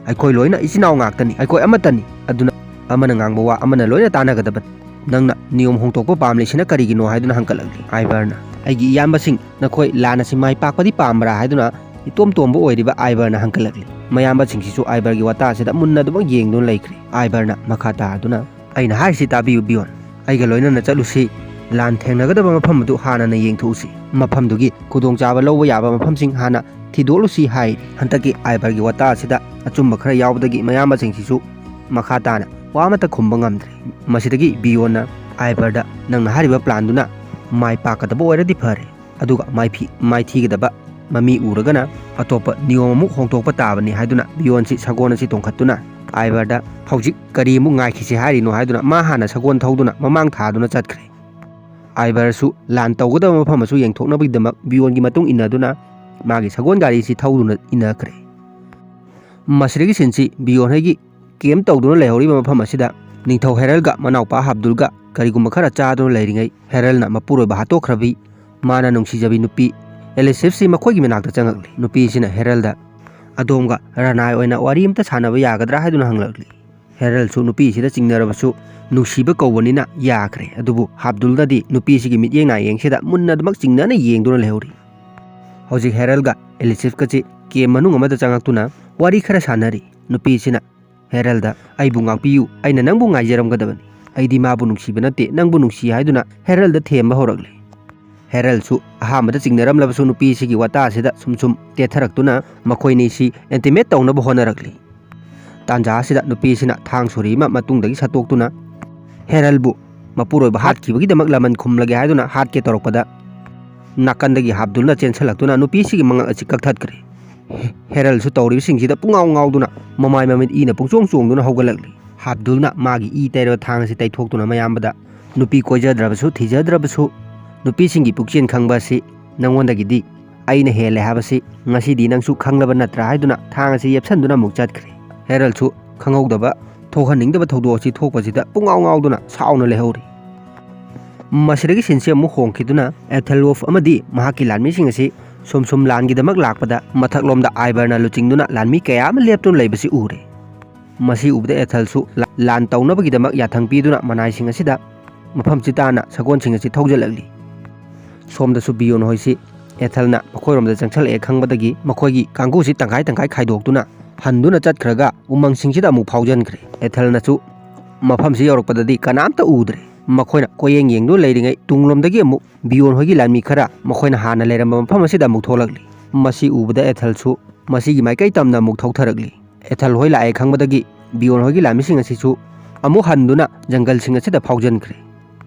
"ꯑꯩꯈꯣꯏ ꯂꯣꯏꯅ ꯏꯆꯤꯟ ꯏꯅꯥꯎ ꯉꯥꯛꯇꯅꯤ, ꯑꯩꯈꯣꯏ ꯑꯃꯠꯇꯅꯤ, ꯑꯗꯨꯅ ꯑꯃꯅ ꯉꯥꯡꯕ ꯋꯥ ꯑꯃꯅ ꯂꯣꯏꯅ ꯇꯥꯟꯅꯒꯗꯕꯅꯤ꯫ ꯅꯪꯅ ꯅꯤꯌꯣꯝ ꯍꯣꯡꯗꯣꯛꯄ ꯄꯥꯝꯂꯤꯁꯤꯅ ꯀꯔꯤꯒꯤꯅꯣ?" ꯍꯥꯏꯗꯨꯅ ꯍꯪꯒꯠꯂꯛꯂꯤ꯫ ꯑꯥꯏꯕꯔꯅ, "ꯑꯩꯒꯤ ꯏꯌꯥꯝꯕꯁꯤꯡ, ꯅꯈꯣꯏ ꯂꯥꯟ ꯑꯁꯤ ꯃꯥꯏ ꯄꯥꯛꯄꯗꯤ ꯄꯥꯝꯕ꯭ꯔꯥ?" ꯍꯥꯏꯗꯨꯅ ꯏꯇꯣꯝ ꯇꯣꯝꯕ ꯑꯣꯏꯔꯤꯕ ꯑꯥꯏꯕꯔꯅ ꯍꯪꯒꯠꯂꯛꯂꯤ꯫ ꯃꯌꯥꯝꯕꯁꯤꯡꯁꯤꯁꯨ ꯑꯥꯏꯕꯔꯒꯤ ꯋꯥꯇꯥ ꯑꯁꯤꯗ ꯃꯨꯟꯅ ꯑꯗꯨꯃꯛ ꯌꯦꯡꯗꯨꯅ ꯂꯩꯈ꯭ꯔꯦ꯫ ꯑꯥꯏꯕꯔꯅ ꯃꯈꯥ ꯇꯥꯗꯨꯅ, "ꯑꯩꯅ ꯍꯥꯏꯔꯤꯁꯤ ꯇꯥꯕꯤꯌꯨ ꯕꯤꯌꯣꯟ, ꯑꯩꯒ ꯂꯣꯏꯅꯅ ꯆꯠꯂꯨꯁꯤ꯫ ꯂꯥꯟ ꯊꯦꯡꯅꯒꯗꯕ ꯃꯐꯝ ꯑꯗꯨ ꯍꯥꯟꯅꯅ ꯌꯦꯡꯊꯣꯛꯎꯁꯤ꯫ ꯃꯐꯝꯗꯨꯒꯤ ꯈꯨꯗꯣꯡꯆꯥꯕ ꯂꯧꯕ ꯌꯥꯕ ꯃꯐꯝꯁꯤꯡ ꯍꯥꯟꯅ ꯊꯤꯗꯣꯛꯂꯨꯁꯤ" ꯍꯥꯏ꯫ ꯍꯟꯗꯛꯀꯤ ꯑꯥꯏꯕꯔꯒꯤ ꯋꯥꯇꯥ ꯑꯁꯤꯗ ꯑꯆꯨꯝꯕ ꯈꯔ ꯌꯥꯎꯕꯗꯒꯤ ꯃꯌꯥꯝꯕꯁꯤꯡꯁꯤꯁꯨ ꯃꯈꯥ ꯇꯥꯅ ꯋꯥ ꯑꯃꯠꯇ ꯈꯨꯝꯕ ꯉꯝꯗ꯭ꯔꯦ꯫ ꯃꯁꯤꯗꯒꯤ ꯕꯤꯌꯣꯟꯅ ꯑꯥꯏꯕꯔꯗ, "ꯅꯪꯅ ꯍꯥꯏꯔꯤꯕ ꯄ꯭ꯂꯥꯟꯗꯨꯅ ꯃꯥꯏ ꯄꯥꯛꯀꯗꯕ ꯑꯣꯏꯔꯗꯤ ꯐꯔꯦ, ꯑꯗꯨꯒ ꯃꯥꯏꯐꯤ-, ꯃꯥꯏꯊꯤꯒꯗꯕ ꯃꯃꯤ ꯎꯔꯒꯅ ꯑꯇꯣꯞꯄ ꯅꯤꯌꯣꯝ ꯑꯃꯨꯛ ꯍꯣꯡꯗꯣꯛꯄ ꯇꯥꯕꯅꯤ" ꯍꯥꯏꯗꯨꯅ ꯕꯤꯌꯣꯟꯁꯤ ꯁꯒꯣꯜ ꯑꯁꯤ ꯇꯣꯡꯈꯠꯇꯨꯅ ꯑꯥꯏꯕꯔꯗ, "ꯍꯧꯖꯤꯛ ꯀꯔꯤ ꯑꯃꯨꯛ ꯉꯥꯏꯈꯤꯁꯤ ꯍꯥꯏꯔꯤꯅꯣ?" ꯍꯥꯏꯗꯨꯅ ꯃꯥ ꯍꯥꯟꯅ ꯁꯒꯣꯜ ꯊꯧꯗꯨꯅ ꯃꯃꯥꯡ ꯊꯥꯗꯨꯅ ꯆꯠꯈ꯭ꯔꯦ꯫ ꯑꯥꯏꯕꯔꯁꯨ ꯂꯥꯟ ꯇꯧꯒꯗꯕ ꯃꯐꯝ ꯑꯁꯨ ꯌꯦꯡꯊꯣꯛꯅꯕꯒꯤꯗꯃꯛ ꯕꯤꯌꯣꯟꯒꯤ ꯃꯇꯨꯡ ꯏꯟꯅꯗꯨꯅ ꯃꯥꯒꯤ ꯁꯒꯣꯜ ꯒꯥꯔꯤꯁꯤ ꯊꯧꯗꯨꯅ ꯏꯟꯅꯈ꯭ꯔꯦ꯫ ꯃꯁꯤꯗꯒꯤ ꯁꯤꯟꯁꯤ ꯕꯤꯌꯣꯟ ꯍꯣꯏꯒꯤ ꯀꯦꯝ ꯇꯧꯗꯨꯅ ꯂꯩꯍꯧꯔꯤꯕ ꯃꯐꯝ ꯑꯁꯤꯗ ꯅꯤꯡꯊꯧ ꯍꯦꯔꯜꯒ ꯃꯅꯥꯎꯄꯥ ꯍꯥꯕꯗꯨꯜꯒ ꯀꯔꯤꯒꯨꯝꯕ ꯈꯔ ꯆꯥꯗꯨꯅ ꯂꯩꯔꯤꯉꯩ, ꯍꯦꯔꯜꯅ ꯃꯄꯨꯔꯣꯏꯕ ꯍꯥꯠꯇꯣꯛꯈ꯭ꯔꯕꯤ, ꯃꯥꯅ ꯅꯨꯡꯁꯤꯖꯕꯤ ꯅꯨꯄꯤ ꯑꯦꯂꯤꯁꯤꯐꯁꯤ ꯃꯈꯣꯏꯒꯤ ꯃꯅꯥꯛꯇ ꯆꯪꯉꯛꯂꯤ꯫ ꯅꯨꯄꯤꯁꯤꯅ ꯍꯦꯔꯜꯗ, "ꯑꯗꯣꯝꯒ ꯔꯅꯥꯏ ꯑꯣꯏꯅ ꯋꯥꯔꯤ ꯑꯃꯇ ꯁꯥꯟꯅꯕ ꯌꯥꯒꯗ꯭ꯔꯥ?" ꯍꯥꯏꯗꯨꯅ ꯍꯪꯂꯛꯂꯤ꯫ ꯍꯦꯔꯜꯁꯨ ꯅꯨꯄꯤꯁꯤꯗ ꯆꯤꯡꯅꯔꯕꯁꯨ ꯅꯨꯡꯁꯤꯕ ꯀꯧꯕꯅꯤꯅ ꯌꯥꯈ꯭ꯔꯦ꯫ ꯑꯗꯨꯕꯨ ꯍꯥꯞꯗꯨꯜꯅꯗꯤ ꯅꯨꯄꯤꯁꯤꯒꯤ ꯃꯤꯠꯌꯦꯡ ꯅꯥꯌꯦꯡꯁꯤꯗ ꯃꯨꯟꯅ ꯑꯗꯨꯃꯛ ꯆꯤꯡꯅꯅ ꯌꯦꯡꯗꯨꯅ ꯂꯩꯍꯧꯔꯤ꯫ ꯍꯧꯖꯤꯛ ꯍꯦꯔꯜꯒ ꯑꯦꯂꯤꯁꯤꯐꯀꯁꯤ ꯀꯦꯝ ꯃꯅꯨꯡ ꯑꯃꯗ ꯆꯪꯉꯛꯇꯨꯅ ꯋꯥꯔꯤ ꯈꯔ ꯁꯥꯟꯅꯔꯤ꯫ ꯅꯨꯄꯤꯁꯤꯅ ꯍꯦꯔꯜꯗ, "ꯑꯩꯕꯨ ꯉꯥꯛꯄꯤꯌꯨ, ꯑꯩꯅ ꯅꯪꯕꯨ ꯉꯥꯏꯖꯔꯝꯒꯗꯕꯅꯤ꯫ ꯑꯩꯗꯤ ꯃꯥꯕꯨ ꯅꯨꯡꯁꯤꯕ ꯅꯠꯇꯦ, ꯅꯪꯕꯨ ꯅꯨꯡꯁꯤ" ꯍꯥꯏꯗꯨꯅ ꯍꯦꯔꯜꯗ ꯊꯦꯝꯕ ꯍꯧꯔꯛꯂꯤ꯫ ꯍꯦꯔꯜꯁꯨ ꯑꯍꯥꯟꯕꯗ ꯆꯤꯡꯅꯔꯝꯂꯕꯁꯨ ꯅꯨꯄꯤꯁꯤꯒꯤ ꯋꯥꯇꯥꯁꯤꯗ ꯁꯨꯝ ꯁꯨꯝ ꯇꯦꯊꯔꯛꯇꯨꯅ ꯃꯈꯣꯏꯅꯤꯁꯤ ꯏꯟꯇꯤꯃꯦꯠ ꯇꯧꯅꯕ ꯍꯣꯠꯅꯔꯛꯂꯤ꯫ ꯇꯥꯟꯖꯥ ꯑꯁꯤꯗ ꯅꯨꯄꯤꯁꯤꯅ ꯊꯥꯡ ꯁꯣꯔꯤ ꯑꯃ ꯃꯇꯨꯡꯗꯒꯤ ꯁꯠꯇꯣꯛꯇꯨꯅ ꯍꯦꯔꯜꯕꯨ ꯃꯄꯨꯔꯣꯏꯕ ꯍꯥꯠꯈꯤꯕꯒꯤꯗꯃꯛ ꯂꯃꯟ ꯈꯨꯝꯂꯒꯦ ꯍꯥꯏꯗꯨꯅ ꯍꯥꯠꯀꯦ ꯇꯧꯔꯛꯄꯗ, ꯅꯥꯀꯟꯗꯒꯤ ꯍꯥꯞꯗꯨꯜꯅ ꯆꯦꯟꯁꯤꯜꯂꯛꯇꯨꯅ ꯅꯨꯄꯤꯁꯤꯒꯤ ꯃꯉꯛ ꯑꯁꯤ ꯀꯛꯊꯠꯈ꯭ꯔꯦ꯫ ꯍꯦ-, ꯍꯦꯔꯜꯁꯨ ꯇꯧꯔꯤꯕꯁꯤꯡꯁꯤꯗ ꯄꯨꯡꯉꯥꯎ ꯉꯥꯎꯗꯨꯅ ꯃꯃꯥꯏ ꯃꯃꯤꯠ ꯏꯅ ꯄꯨꯡꯆꯣꯡ ꯆꯣꯡꯗꯨꯅ ꯍꯧꯒꯠꯂꯛꯂꯤ꯫ ꯍꯥꯞꯗꯨꯜꯅ ꯃꯥꯒꯤ ꯏ ꯇꯩꯔꯕ ꯊꯥꯡ ꯑꯁꯤ ꯇꯩꯊꯣꯛꯇꯨꯅ ꯃꯌꯥꯝꯕꯗ, "ꯅꯨꯄꯤ ꯀꯣꯏꯖꯗ꯭ꯔꯕꯁꯨ ꯊꯤꯖꯗ꯭ꯔꯕꯁꯨ ꯅꯨꯄꯤꯁꯤꯡꯒꯤ ꯄꯨꯛꯆꯦꯜ ꯈꯪꯕ ꯑꯁꯤ ꯅꯪꯉꯣꯟꯗꯒꯤꯗꯤ ꯑꯩꯅ ꯍꯦꯜꯂꯦ ꯍꯥꯏꯕꯁꯤ ꯉꯁꯤꯗꯤ ꯅꯪꯁꯨ ꯈꯪꯂꯕ ꯅꯠꯇ꯭ꯔꯥ?" ꯍꯥꯏꯗꯨꯅ ꯊꯥꯡ ꯑꯁꯤ ꯌꯦꯞꯁꯟꯗꯨꯅ ꯑꯃꯨꯛ ꯆꯠꯈ꯭ꯔꯦ꯫ ꯍꯦꯔꯜꯁꯨ ꯈꯪꯍꯧꯗꯕ ꯊꯣꯛꯍꯟꯅꯤꯡꯗꯕ ꯊꯧꯗꯣꯛ ꯑꯁꯤ ꯊꯣꯛꯄꯁꯤꯗ ꯄꯨꯡꯉꯥꯎ ꯉꯥꯎꯗꯨꯅ ꯁꯥꯎꯅ ꯂꯩꯍꯧꯔꯤ꯫ ꯃꯁꯤꯗꯒꯤ ꯁꯤꯟꯁꯤ ꯑꯃꯨꯛ ꯍꯣꯡꯈꯤꯗꯨꯅ ꯑꯦꯊꯦꯜꯋꯣꯐ ꯑꯃꯗꯤ ꯃꯍꯥꯛꯀꯤ ꯂꯥꯟꯃꯤꯁꯤꯡ ꯑꯁꯤ ꯁꯨꯝ ꯁꯨꯝ ꯂꯥꯟꯒꯤꯗꯃꯛ ꯂꯥꯛꯄꯗ ꯃꯊꯛꯂꯣꯝꯗ ꯑꯥꯏꯕꯔꯅ ꯂꯨꯆꯤꯡꯗꯨꯅ ꯂꯥꯟꯃꯤ ꯀꯌꯥ ꯑꯃ ꯂꯦꯞꯇꯨꯅ ꯂꯩꯕꯁꯤ ꯎꯔꯦ꯫ ꯃꯁꯤ ꯎꯕꯗ ꯑꯦꯊꯜꯁꯨ ꯂꯥ-, ꯂꯥꯟ ꯇꯧꯅꯕꯒꯤꯗꯃꯛ ꯌꯥꯊꯪ ꯄꯤꯗꯨꯅ ꯃꯅꯥꯏꯁꯤꯡ ꯑꯁꯤꯗ ꯃꯐꯝꯁꯤ ꯇꯥꯅ ꯁꯒꯣꯜꯁꯤꯡ ꯑꯁꯤ ꯊꯧꯖꯤꯜꯂꯛꯂꯤ꯫ ꯁꯣꯝꯗꯁꯨ ꯕꯤꯌꯣꯟ ꯍꯣꯏꯁꯤ ꯑꯦꯊꯜꯅ ꯃꯈꯣꯏꯔꯣꯝꯗ ꯆꯪꯁꯤꯜꯂꯛꯑꯦ ꯈꯪꯕꯗꯒꯤ ꯃꯈꯣꯏꯒꯤ ꯀꯥꯡꯕꯨꯁꯤ ꯇꯪꯈꯥꯏ ꯇꯪꯈꯥꯏ ꯈꯥꯏꯗꯣꯛꯇꯨꯅ ꯍꯟꯗꯨꯅ ꯆꯠꯈ꯭ꯔꯒ ꯎꯃꯪꯁꯤꯡꯁꯤꯗ ꯑꯃꯨꯛ ꯐꯥꯎꯖꯤꯟꯈ꯭ꯔꯦ꯫ ꯑꯦꯊꯜꯅꯁꯨ ꯃꯐꯝꯁꯤ ꯌꯧꯔꯛꯄꯗꯗꯤ ꯀꯅꯥꯝꯇ ꯎꯗ꯭ꯔꯦ꯫ ꯃꯈꯣꯏꯅ ꯀꯣꯏꯌꯦꯡ ꯌꯦꯡꯗꯨꯅ ꯂꯩꯔꯤꯉꯩ ꯇꯨꯡꯂꯣꯝꯗꯒꯤ ꯑꯃꯨꯛ ꯕꯤꯌꯣꯟ ꯍꯣꯏꯒꯤ ꯂꯥꯟꯃꯤ ꯈꯔ ꯃꯈꯣꯏꯅ ꯍꯥꯟꯅ ꯂꯩꯔꯝꯕ ꯃꯐꯝ ꯑꯁꯤꯗ ꯑꯃꯨꯛ ꯊꯣꯛꯂꯛꯂꯤ꯫ ꯃꯁꯤ ꯎꯕꯗ ꯑꯦꯊꯜꯁꯨ ꯃꯁꯤꯒꯤ ꯃꯥꯏꯀꯩ ꯇꯝꯅ ꯑꯃꯨꯛ ꯊꯧꯊꯔꯛꯂꯤ꯫ ꯑꯦꯊꯜ ꯍꯣꯏ ꯂꯥꯛꯑꯦ ꯈꯪꯕꯗꯒꯤ ꯕꯤꯌꯣꯟ ꯍꯣꯏꯒꯤ ꯂꯥꯟꯃꯤꯁꯤꯡ ꯑꯁꯤꯁꯨ ꯑꯃꯨꯛ ꯍꯟꯗꯨꯅ ꯖꯪꯒꯜꯁꯤꯡ ꯑꯁꯤꯗ ꯐꯥꯎꯖꯤꯟꯈ꯭ꯔꯦ꯫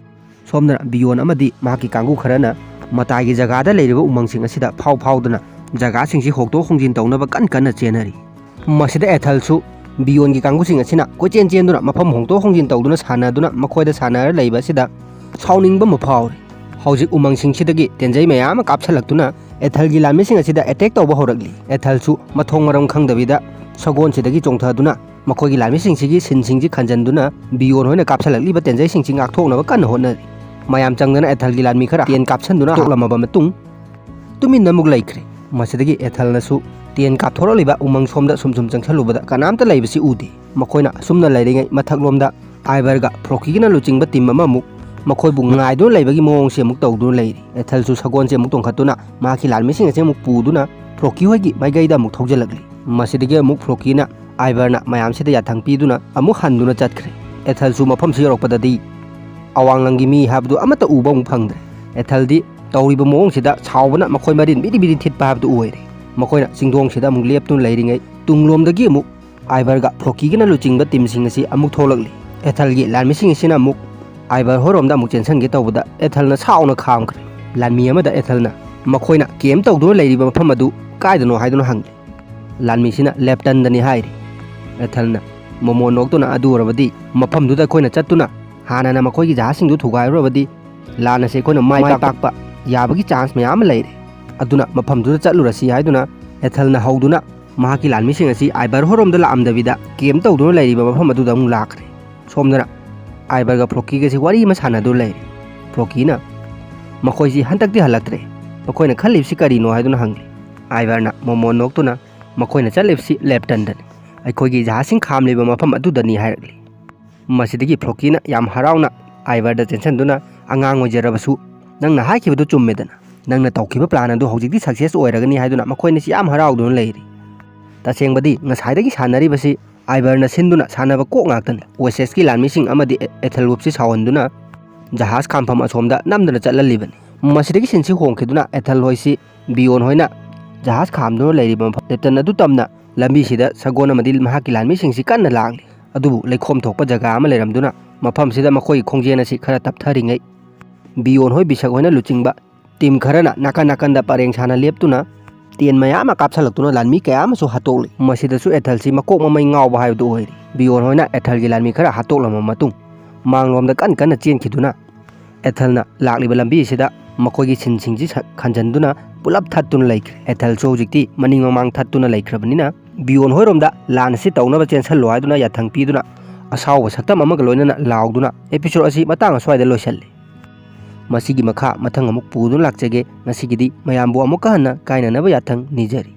ꯁꯣꯝꯗꯅ ꯕꯤꯌꯣꯟ ꯑꯃꯗꯤ ꯃꯍꯥꯛꯀꯤ ꯀꯥꯡꯕꯨ ꯈꯔꯅ ꯃꯇꯥꯏꯒꯤ ꯖꯒꯥꯗ ꯂꯩꯔꯤꯕ ꯎꯃꯪꯁꯤꯡ ꯑꯁꯤꯗ ꯐꯥꯎ ꯐꯥꯎꯗꯨꯅ ꯖꯒꯥꯁꯤꯡꯁꯤ ꯍꯣꯡꯗꯣꯛ ꯍꯣꯡꯖꯤꯟ ꯇꯧꯅꯕ ꯀꯟ ꯀꯟꯅ ꯆꯦꯟꯅꯔꯤ꯫ ꯃꯁꯤꯗ ꯑꯦꯊꯜꯁꯨ ꯕꯤꯌꯣꯟꯒꯤ ꯀꯥꯡꯕꯨꯁꯤꯡ ꯑꯁꯤꯅ ꯀꯣꯏꯆꯦꯟ ꯆꯦꯟꯗꯨꯅ ꯃꯐꯝ ꯍꯣꯡꯗꯣꯛ ꯍꯣꯡꯖꯤꯟ ꯇꯧꯗꯨꯅ ꯁꯥꯟꯅꯗꯨꯅ ꯃꯈꯣꯏꯗ ꯁꯥꯟꯅꯔ ꯂꯩꯕ ꯑꯁꯤꯗ ꯁꯥꯎꯅꯤꯡꯕ ꯑꯃ ꯐꯥꯎꯔꯤ꯫ ꯍꯧꯖꯤꯛ ꯎꯃꯪꯁꯤꯡꯁꯤꯗꯒꯤ ꯇꯦꯟꯖꯩ ꯃꯌꯥꯝ ꯑꯃ ꯀꯥꯞꯁꯤꯜꯂꯛꯇꯨꯅ ꯑꯦꯊꯜꯒꯤ ꯂꯥꯟꯃꯤꯁꯤꯡ ꯑꯁꯤꯗ ꯑꯦꯇꯦꯛ ꯇꯧꯕ ꯍꯧꯔꯛꯂꯤ꯫ ꯑꯦꯊꯜꯁꯨ ꯃꯊꯣꯡ ꯃꯔꯝ ꯈꯪꯗꯕꯤꯗ ꯁꯒꯣꯜꯁꯤꯗꯒꯤ ꯆꯣꯡꯊꯗꯨꯅ ꯃꯈꯣꯏꯒꯤ ꯂꯥꯟꯃꯤꯁꯤꯡꯁꯤꯒꯤ ꯁꯤꯟꯁꯤꯡꯁꯤ ꯈꯟꯖꯟꯗꯨꯅ ꯕꯤꯌꯣꯟ ꯍꯣꯏꯅ ꯀꯥꯞꯁꯤꯜꯂꯛꯂꯤꯕ ꯇꯦꯟꯖꯩꯁꯤꯡꯁꯤ ꯉꯥꯛꯊꯣꯛꯅꯕ ꯀꯟꯅ ꯍꯣꯠꯅꯔꯤ꯫ ꯃꯌꯥꯝ ꯆꯪꯗꯅ ꯑꯦꯊꯜꯒꯤ ꯂꯥꯟꯃꯤ ꯈꯔ ꯇꯦꯟ ꯀꯥꯞꯁꯤꯟꯗꯨꯅ ꯇꯣꯛꯂꯝꯃꯕ ꯃꯇꯨꯡ, ꯇꯨꯃꯤꯟꯅ ꯑꯃꯨꯛ ꯂꯩꯈ꯭ꯔꯦ꯫ ꯃꯁꯤꯗꯒꯤ ꯑꯦꯊꯜꯅꯁꯨ ꯇꯦꯟ ꯀꯥꯞꯊꯣꯔꯛꯂꯤꯕ ꯎꯃꯪ ꯁꯣꯝꯗ ꯁꯨꯝ ꯁꯨꯝ ꯆꯪꯁꯜꯂꯨꯕꯗ ꯀꯅꯥꯝꯇ ꯂꯩꯕꯁꯤ ꯎꯗꯦ꯫ ꯃꯈꯣꯏꯅ ꯑꯁꯨꯝꯅ ꯂꯩꯔꯤꯉꯩ ꯃꯊꯛꯂꯣꯝꯗ ꯑꯥꯏꯕꯔꯒ ꯐ꯭ꯔꯣꯀꯤꯒꯅ ꯂꯨꯆꯤꯡꯕ ꯇꯤꯝ ꯑꯃꯃꯨꯛ ꯃꯈꯣꯏꯕꯨ ꯉꯥꯏꯗꯨꯅ ꯂꯩꯕꯒꯤ ꯃꯑꯣꯡꯁꯦ ꯑꯃꯨꯛ ꯇꯧꯗꯨꯅ ꯂꯩꯔꯤ꯫ ꯑꯦꯊꯜꯁꯨ ꯁꯒꯣꯜꯁꯦ ꯑꯃꯨꯛ ꯇꯣꯡꯈꯠꯇꯨꯅ ꯃꯍꯥꯛꯀꯤ ꯂꯥꯟꯃꯤꯁꯤꯡ ꯑꯁꯦ ꯑꯃꯨꯛ ꯄꯨꯗꯨꯅ ꯐ꯭ꯔꯣꯀꯤ ꯍꯣꯏꯒꯤ ꯃꯥꯏꯀꯩꯗ ꯑꯃꯨꯛ ꯊꯧꯖꯤꯜꯂꯛꯂꯤ꯫ ꯃꯁꯤꯗꯒꯤ ꯑꯃꯨꯛ ꯐ꯭ꯔꯣꯀꯤꯅ ꯑꯥꯏꯕꯔꯅ ꯃꯌꯥꯝꯁꯤꯗ ꯌꯥꯊꯪ ꯄꯤꯗꯨꯅ ꯑꯃꯨꯛ ꯍꯟꯗꯨꯅ ꯆꯠꯈ꯭ꯔꯦ꯫ ꯑꯦꯊꯜꯁꯨ ꯃꯐꯝꯁꯤ ꯌꯧꯔꯛꯄꯗꯗꯤ ꯑꯋꯥꯡꯂꯪꯒꯤ ꯃꯤ ꯍꯥꯏꯕꯗꯨ ꯑꯃꯠꯇ ꯎꯕ ꯑꯃꯨꯛ ꯐꯪꯗ꯭ꯔꯦ꯫ ꯑꯦꯊꯜꯗꯤ ꯇꯧꯔꯤꯕ ꯃꯑꯣꯡꯁꯤꯗ ꯁꯥꯎꯕꯅ ꯃꯈꯣꯏ ꯃꯔꯤꯟ ꯕꯤꯔꯤ ꯕꯤꯔꯤ ꯊꯤꯠꯄ ꯍꯥꯏꯕꯗꯨ ꯑꯣꯏꯔꯦ꯫ ꯃꯈꯣꯏꯅ ꯆꯤꯡꯗꯣꯡꯁꯤꯗ ꯑꯃꯨꯛ ꯂꯦꯞꯇꯨꯅ ꯂꯩꯔꯤꯉꯩ ꯇꯨꯡꯂꯣꯝꯗꯒꯤ ꯑꯃꯨꯛ ꯑꯥꯏꯕꯔꯒ ꯐ꯭ꯔꯣꯀꯤꯒꯅ ꯂꯨꯆꯤꯡꯕ ꯇꯤꯝꯁꯤꯡ ꯑꯁꯤ ꯑꯃꯨꯛ ꯊꯣꯛꯂꯛꯂꯤ꯫ ꯑꯦꯊꯜꯒꯤ ꯂꯥꯟꯃꯤꯁꯤꯡ ꯑꯁꯤꯅ ꯑꯃꯨꯛ ꯑꯥꯏꯕꯔ ꯍꯣꯏꯔꯣꯝꯗ ꯑꯃꯨꯛ ꯆꯦꯟꯁꯤꯟꯒꯦ ꯇꯧꯕꯗ ꯑꯦꯊꯜꯅ ꯁꯥꯎꯅ ꯈꯥꯝꯈ꯭ꯔꯦ꯫ ꯂꯥꯟꯃꯤ ꯑꯃꯗ ꯑꯦꯊꯜꯅ ꯃꯈꯣꯏꯅ ꯀꯦꯝ ꯇꯧꯗꯨꯅ ꯂꯩꯔꯤꯕ ꯃꯐꯝ ꯑꯗꯨ ꯀꯥꯏꯗꯅꯣ ꯍꯥꯏꯗꯨꯅ ꯍꯪꯂꯤ꯫ ꯂꯥꯟꯃꯤꯁꯤꯅ ꯂꯦꯞꯇꯟꯗꯅꯤ ꯍꯥꯏꯔꯤ꯫ ꯑꯦꯊꯜꯅ ꯃꯣꯃꯣꯟ ꯅꯣꯛꯇꯨꯅ ꯑꯗꯨ ꯑꯣꯏꯔꯕꯗꯤ ꯃꯐꯝꯗꯨꯗ ꯑꯩꯈꯣꯏꯅ ꯆꯠꯇꯨꯅ ꯍꯥꯟꯅꯅ ꯃꯈꯣꯏꯒꯤ ꯖꯍꯥꯖꯁꯤꯡꯗꯨ ꯊꯨꯒꯥꯏꯔꯨꯔꯕꯗꯤ ꯂꯥꯟ ꯑꯁꯤ ꯑꯩꯈꯣꯏꯅ ꯃꯥꯏ ꯄꯥꯛꯄ ꯌꯥꯕꯒꯤ ꯆꯥꯟꯁ ꯃꯌꯥꯝ ꯑꯃ ꯂꯩꯔꯦ꯫ ꯑꯗꯨꯅ ꯃꯐꯝꯗꯨꯗ ꯆꯠꯂꯨꯔꯁꯤ ꯍꯥꯏꯗꯨꯅ ꯑꯦꯊꯜꯅ ꯍꯧꯗꯨꯅ ꯃꯍꯥꯛꯀꯤ ꯂꯥꯟꯃꯤꯁꯤꯡ ꯑꯁꯤ ꯑꯥꯏꯕꯔ ꯍꯣꯔꯣꯝꯗ ꯂꯥꯛꯑꯝꯗꯕꯤꯗ ꯀꯦꯝ ꯇꯧꯗꯨꯅ ꯂꯩꯔꯤꯕ ꯃꯐꯝ ꯑꯗꯨꯗ ꯑꯃꯨꯛ ꯂꯥꯛꯈ꯭ꯔꯦ꯫ ꯁꯣꯝꯗꯅ ꯑꯥꯏꯕꯔꯒ ꯐ꯭ꯔꯣꯀꯤꯒꯁꯤ ꯋꯥꯔꯤ ꯑꯃ ꯁꯥꯟꯅꯗꯨꯅ ꯂꯩꯔꯦ꯫ ꯐ꯭ꯔꯣꯀꯤꯅ ꯃꯈꯣꯏꯁꯤ ꯍꯟꯗꯛꯇꯤ ꯍꯜꯂꯛꯇ꯭ꯔꯦ, ꯃꯈꯣꯏꯅ ꯈꯜꯂꯤꯕꯁꯤ ꯀꯔꯤꯅꯣ ꯍꯥꯏꯗꯨꯅ ꯍꯪꯂꯤ꯫ ꯑꯥꯏꯕꯔꯅ ꯃꯣꯃꯣꯟ ꯅꯣꯛꯇꯨꯅ ꯃꯈꯣꯏꯅ ꯆꯠꯂꯤꯕꯁꯤ ꯂꯦꯞꯇꯟꯗꯅꯤ, ꯑꯩꯈꯣꯏꯒꯤ ꯖꯍꯥꯖꯁꯤꯡ ꯈꯥꯝꯂꯤꯕ ꯃꯐꯝ ꯑꯗꯨꯗꯅꯤ ꯍꯥꯏꯔꯛꯂꯤ꯫ ꯃꯁꯤꯗꯒꯤ ꯐ꯭ꯔꯣꯀꯤꯅ ꯌꯥꯝ ꯍꯔꯥꯎꯅ ꯑꯥꯏꯕꯔꯗ ꯆꯦꯟꯁꯤꯟꯗꯨꯅ, "ꯑꯉꯥꯡ ꯑꯣꯏꯖꯔꯕꯁꯨ ꯅꯪꯅ ꯍꯥꯏꯈꯤꯕꯗꯨ ꯆꯨꯝꯃꯦꯗꯅ, ꯅꯪꯅ ꯇꯧꯈꯤꯕ ꯄ꯭ꯂꯥꯟ ꯑꯗꯨ ꯍꯧꯖꯤꯛꯇꯤ ꯁꯛꯁꯦꯁ ꯑꯣꯏꯔꯒꯅꯤ" ꯍꯥꯏꯗꯨꯅ ꯃꯈꯣꯏ ꯑꯅꯤꯁꯤ ꯌꯥꯝ ꯍꯔꯥꯎꯗꯨꯅ ꯂꯩꯔꯤ꯫ ꯇꯁꯦꯡꯕꯗꯤ ꯉꯁꯥꯏꯗꯒꯤ ꯁꯥꯟꯅꯔꯤꯕꯁꯤ ꯑꯥꯏꯕꯔꯅ ꯁꯤꯟꯗꯨꯅ ꯁꯥꯟꯅꯕ ꯀꯣꯛ ꯉꯥꯛꯇꯅꯤ꯫ ꯑꯣꯁꯦꯁꯀꯤ ꯂꯥꯟꯃꯤꯁꯤꯡ ꯑꯃꯗꯤ ꯑꯦ-, ꯑꯦꯊꯦꯜꯋꯨꯞꯁꯤ ꯁꯥꯎꯍꯟꯗꯨꯅ ꯖꯍꯥꯖ ꯈꯥꯝꯐꯝ ꯑꯁꯣꯝꯗ ꯅꯝꯗꯅ ꯆꯠꯍꯜꯂꯤꯕꯅꯤ꯫ ꯃꯁꯤꯗꯒꯤ ꯁꯤꯟꯁꯤ ꯍꯣꯡꯈꯤꯗꯨꯅ ꯑꯦꯊꯦꯜ ꯍꯣꯏꯁꯤ ꯕꯤꯌꯣꯟ ꯍꯣꯏꯅ ꯖꯍꯥꯖ ꯈꯥꯝꯗꯨꯅ ꯂꯩꯔꯤꯕ ꯃꯐꯝ ꯂꯦꯞꯇꯟ ꯑꯗꯨ ꯇꯝꯅ ꯂꯝꯕꯤꯁꯤꯗ ꯁꯒꯣꯜ ꯑꯃꯗꯤ ꯃꯍꯥꯛꯀꯤ ꯂꯥꯟꯃꯤꯁꯤꯡꯁꯤ ꯀꯟꯅ ꯂꯥꯛꯂꯤ꯫ ꯑꯗꯨꯕꯨ ꯂꯩꯈꯣꯝ ꯊꯣꯛꯄ ꯖꯒꯥ ꯑꯃ ꯂꯩꯔꯝꯗꯨꯅ ꯃꯐꯝꯁꯤꯗ ꯃꯈꯣꯏꯒꯤ ꯈꯣꯡꯖꯦꯜ ꯑꯁꯤ ꯈꯔ ꯇꯞꯊꯔꯤꯉꯩ ꯕꯤꯌꯣꯟ ꯍꯣꯏ ꯕꯤꯁꯛ ꯍꯣꯏꯅ ꯂꯨꯆꯤꯡꯕ ꯇꯤꯝ ꯈꯔꯅ ꯅꯥꯀꯟ ꯅꯥꯀꯟꯗ ꯄꯔꯦꯡ ꯁꯥꯅ ꯂꯦꯞꯇꯨꯅ ꯇꯦꯟ ꯃꯌꯥꯝ ꯑꯃ ꯀꯥꯞꯁꯜꯂꯛꯇꯨꯅ ꯂꯥꯟꯃꯤ ꯀꯌꯥ ꯑꯃꯁꯨ ꯍꯥꯠꯇꯣꯛꯂꯤ꯫ ꯃꯁꯤꯗꯁꯨ ꯑꯦꯊꯦꯜꯁꯤ ꯃꯀꯣꯛ ꯃꯃꯩ ꯉꯥꯎꯕ ꯍꯥꯏꯕꯗꯨ ꯑꯣꯏꯔꯤ꯫ ꯕꯤꯌꯣꯟ ꯍꯣꯏꯅ ꯑꯦꯊꯦꯜꯒꯤ ꯂꯥꯟꯃꯤ ꯈꯔ ꯍꯥꯠꯇꯣꯛꯂꯕ ꯃꯇꯨꯡ ꯃꯥꯡꯂꯣꯝꯗ ꯀꯟ ꯀꯟꯅ ꯆꯦꯟꯈꯤꯗꯨꯅ ꯑꯦꯊꯦꯜꯅ ꯂꯥꯛꯂꯤꯕ ꯂꯝꯕꯤ ꯑꯁꯤꯗ ꯃꯈꯣꯏꯒꯤ ꯁꯤꯟꯁꯤꯡꯁꯤ ꯁ-, ꯈꯟꯖꯟꯗꯨꯅ ꯄꯨꯂꯞ ꯊꯠꯇꯨꯅ ꯂꯩꯈ꯭ꯔꯦ꯫ ꯑꯦꯊꯦꯜꯁꯨ ꯍꯧꯖꯤꯛꯇꯤ ꯃꯅꯤꯡ ꯃꯃꯥꯡ ꯊꯠꯇꯨꯅ ꯂꯩꯈ꯭ꯔꯕꯅꯤꯅ ꯕꯤꯌꯣꯟ ꯍꯣꯏꯔꯣꯝꯗ ꯂꯥꯟ ꯑꯁꯤ ꯇꯧꯅꯕ ꯆꯦꯟꯁꯜꯂꯣ ꯍꯥꯏꯗꯨꯅ ꯌꯥꯊꯪ ꯄꯤꯗꯨꯅ ꯑꯁꯥꯎꯕ ꯁꯛꯇꯝ ꯑꯃꯒ ꯂꯣꯏꯅꯅ ꯂꯥꯎꯗꯨꯅ ꯑꯦꯄꯤꯁꯣꯗ ꯑꯁꯤ ꯃꯇꯥꯡ ꯑꯁ꯭ꯋꯥꯏꯗ ꯂꯣꯏꯁꯜꯂꯤ꯫ ꯃꯁꯤꯒꯤ ꯃꯈꯥ ꯃꯊꯪ ꯑꯃꯨꯛ ꯄꯨꯗꯨꯅ ꯂꯥꯛꯆꯒꯦ꯫ ꯉꯁꯤꯒꯤꯗꯤ ꯃꯌꯥꯝꯕꯨ ꯑꯃꯨꯛꯀ ꯍꯟꯅ ꯀꯥꯏꯅꯅꯕ ꯌꯥꯊꯪ ꯅꯤꯖꯔꯤ꯫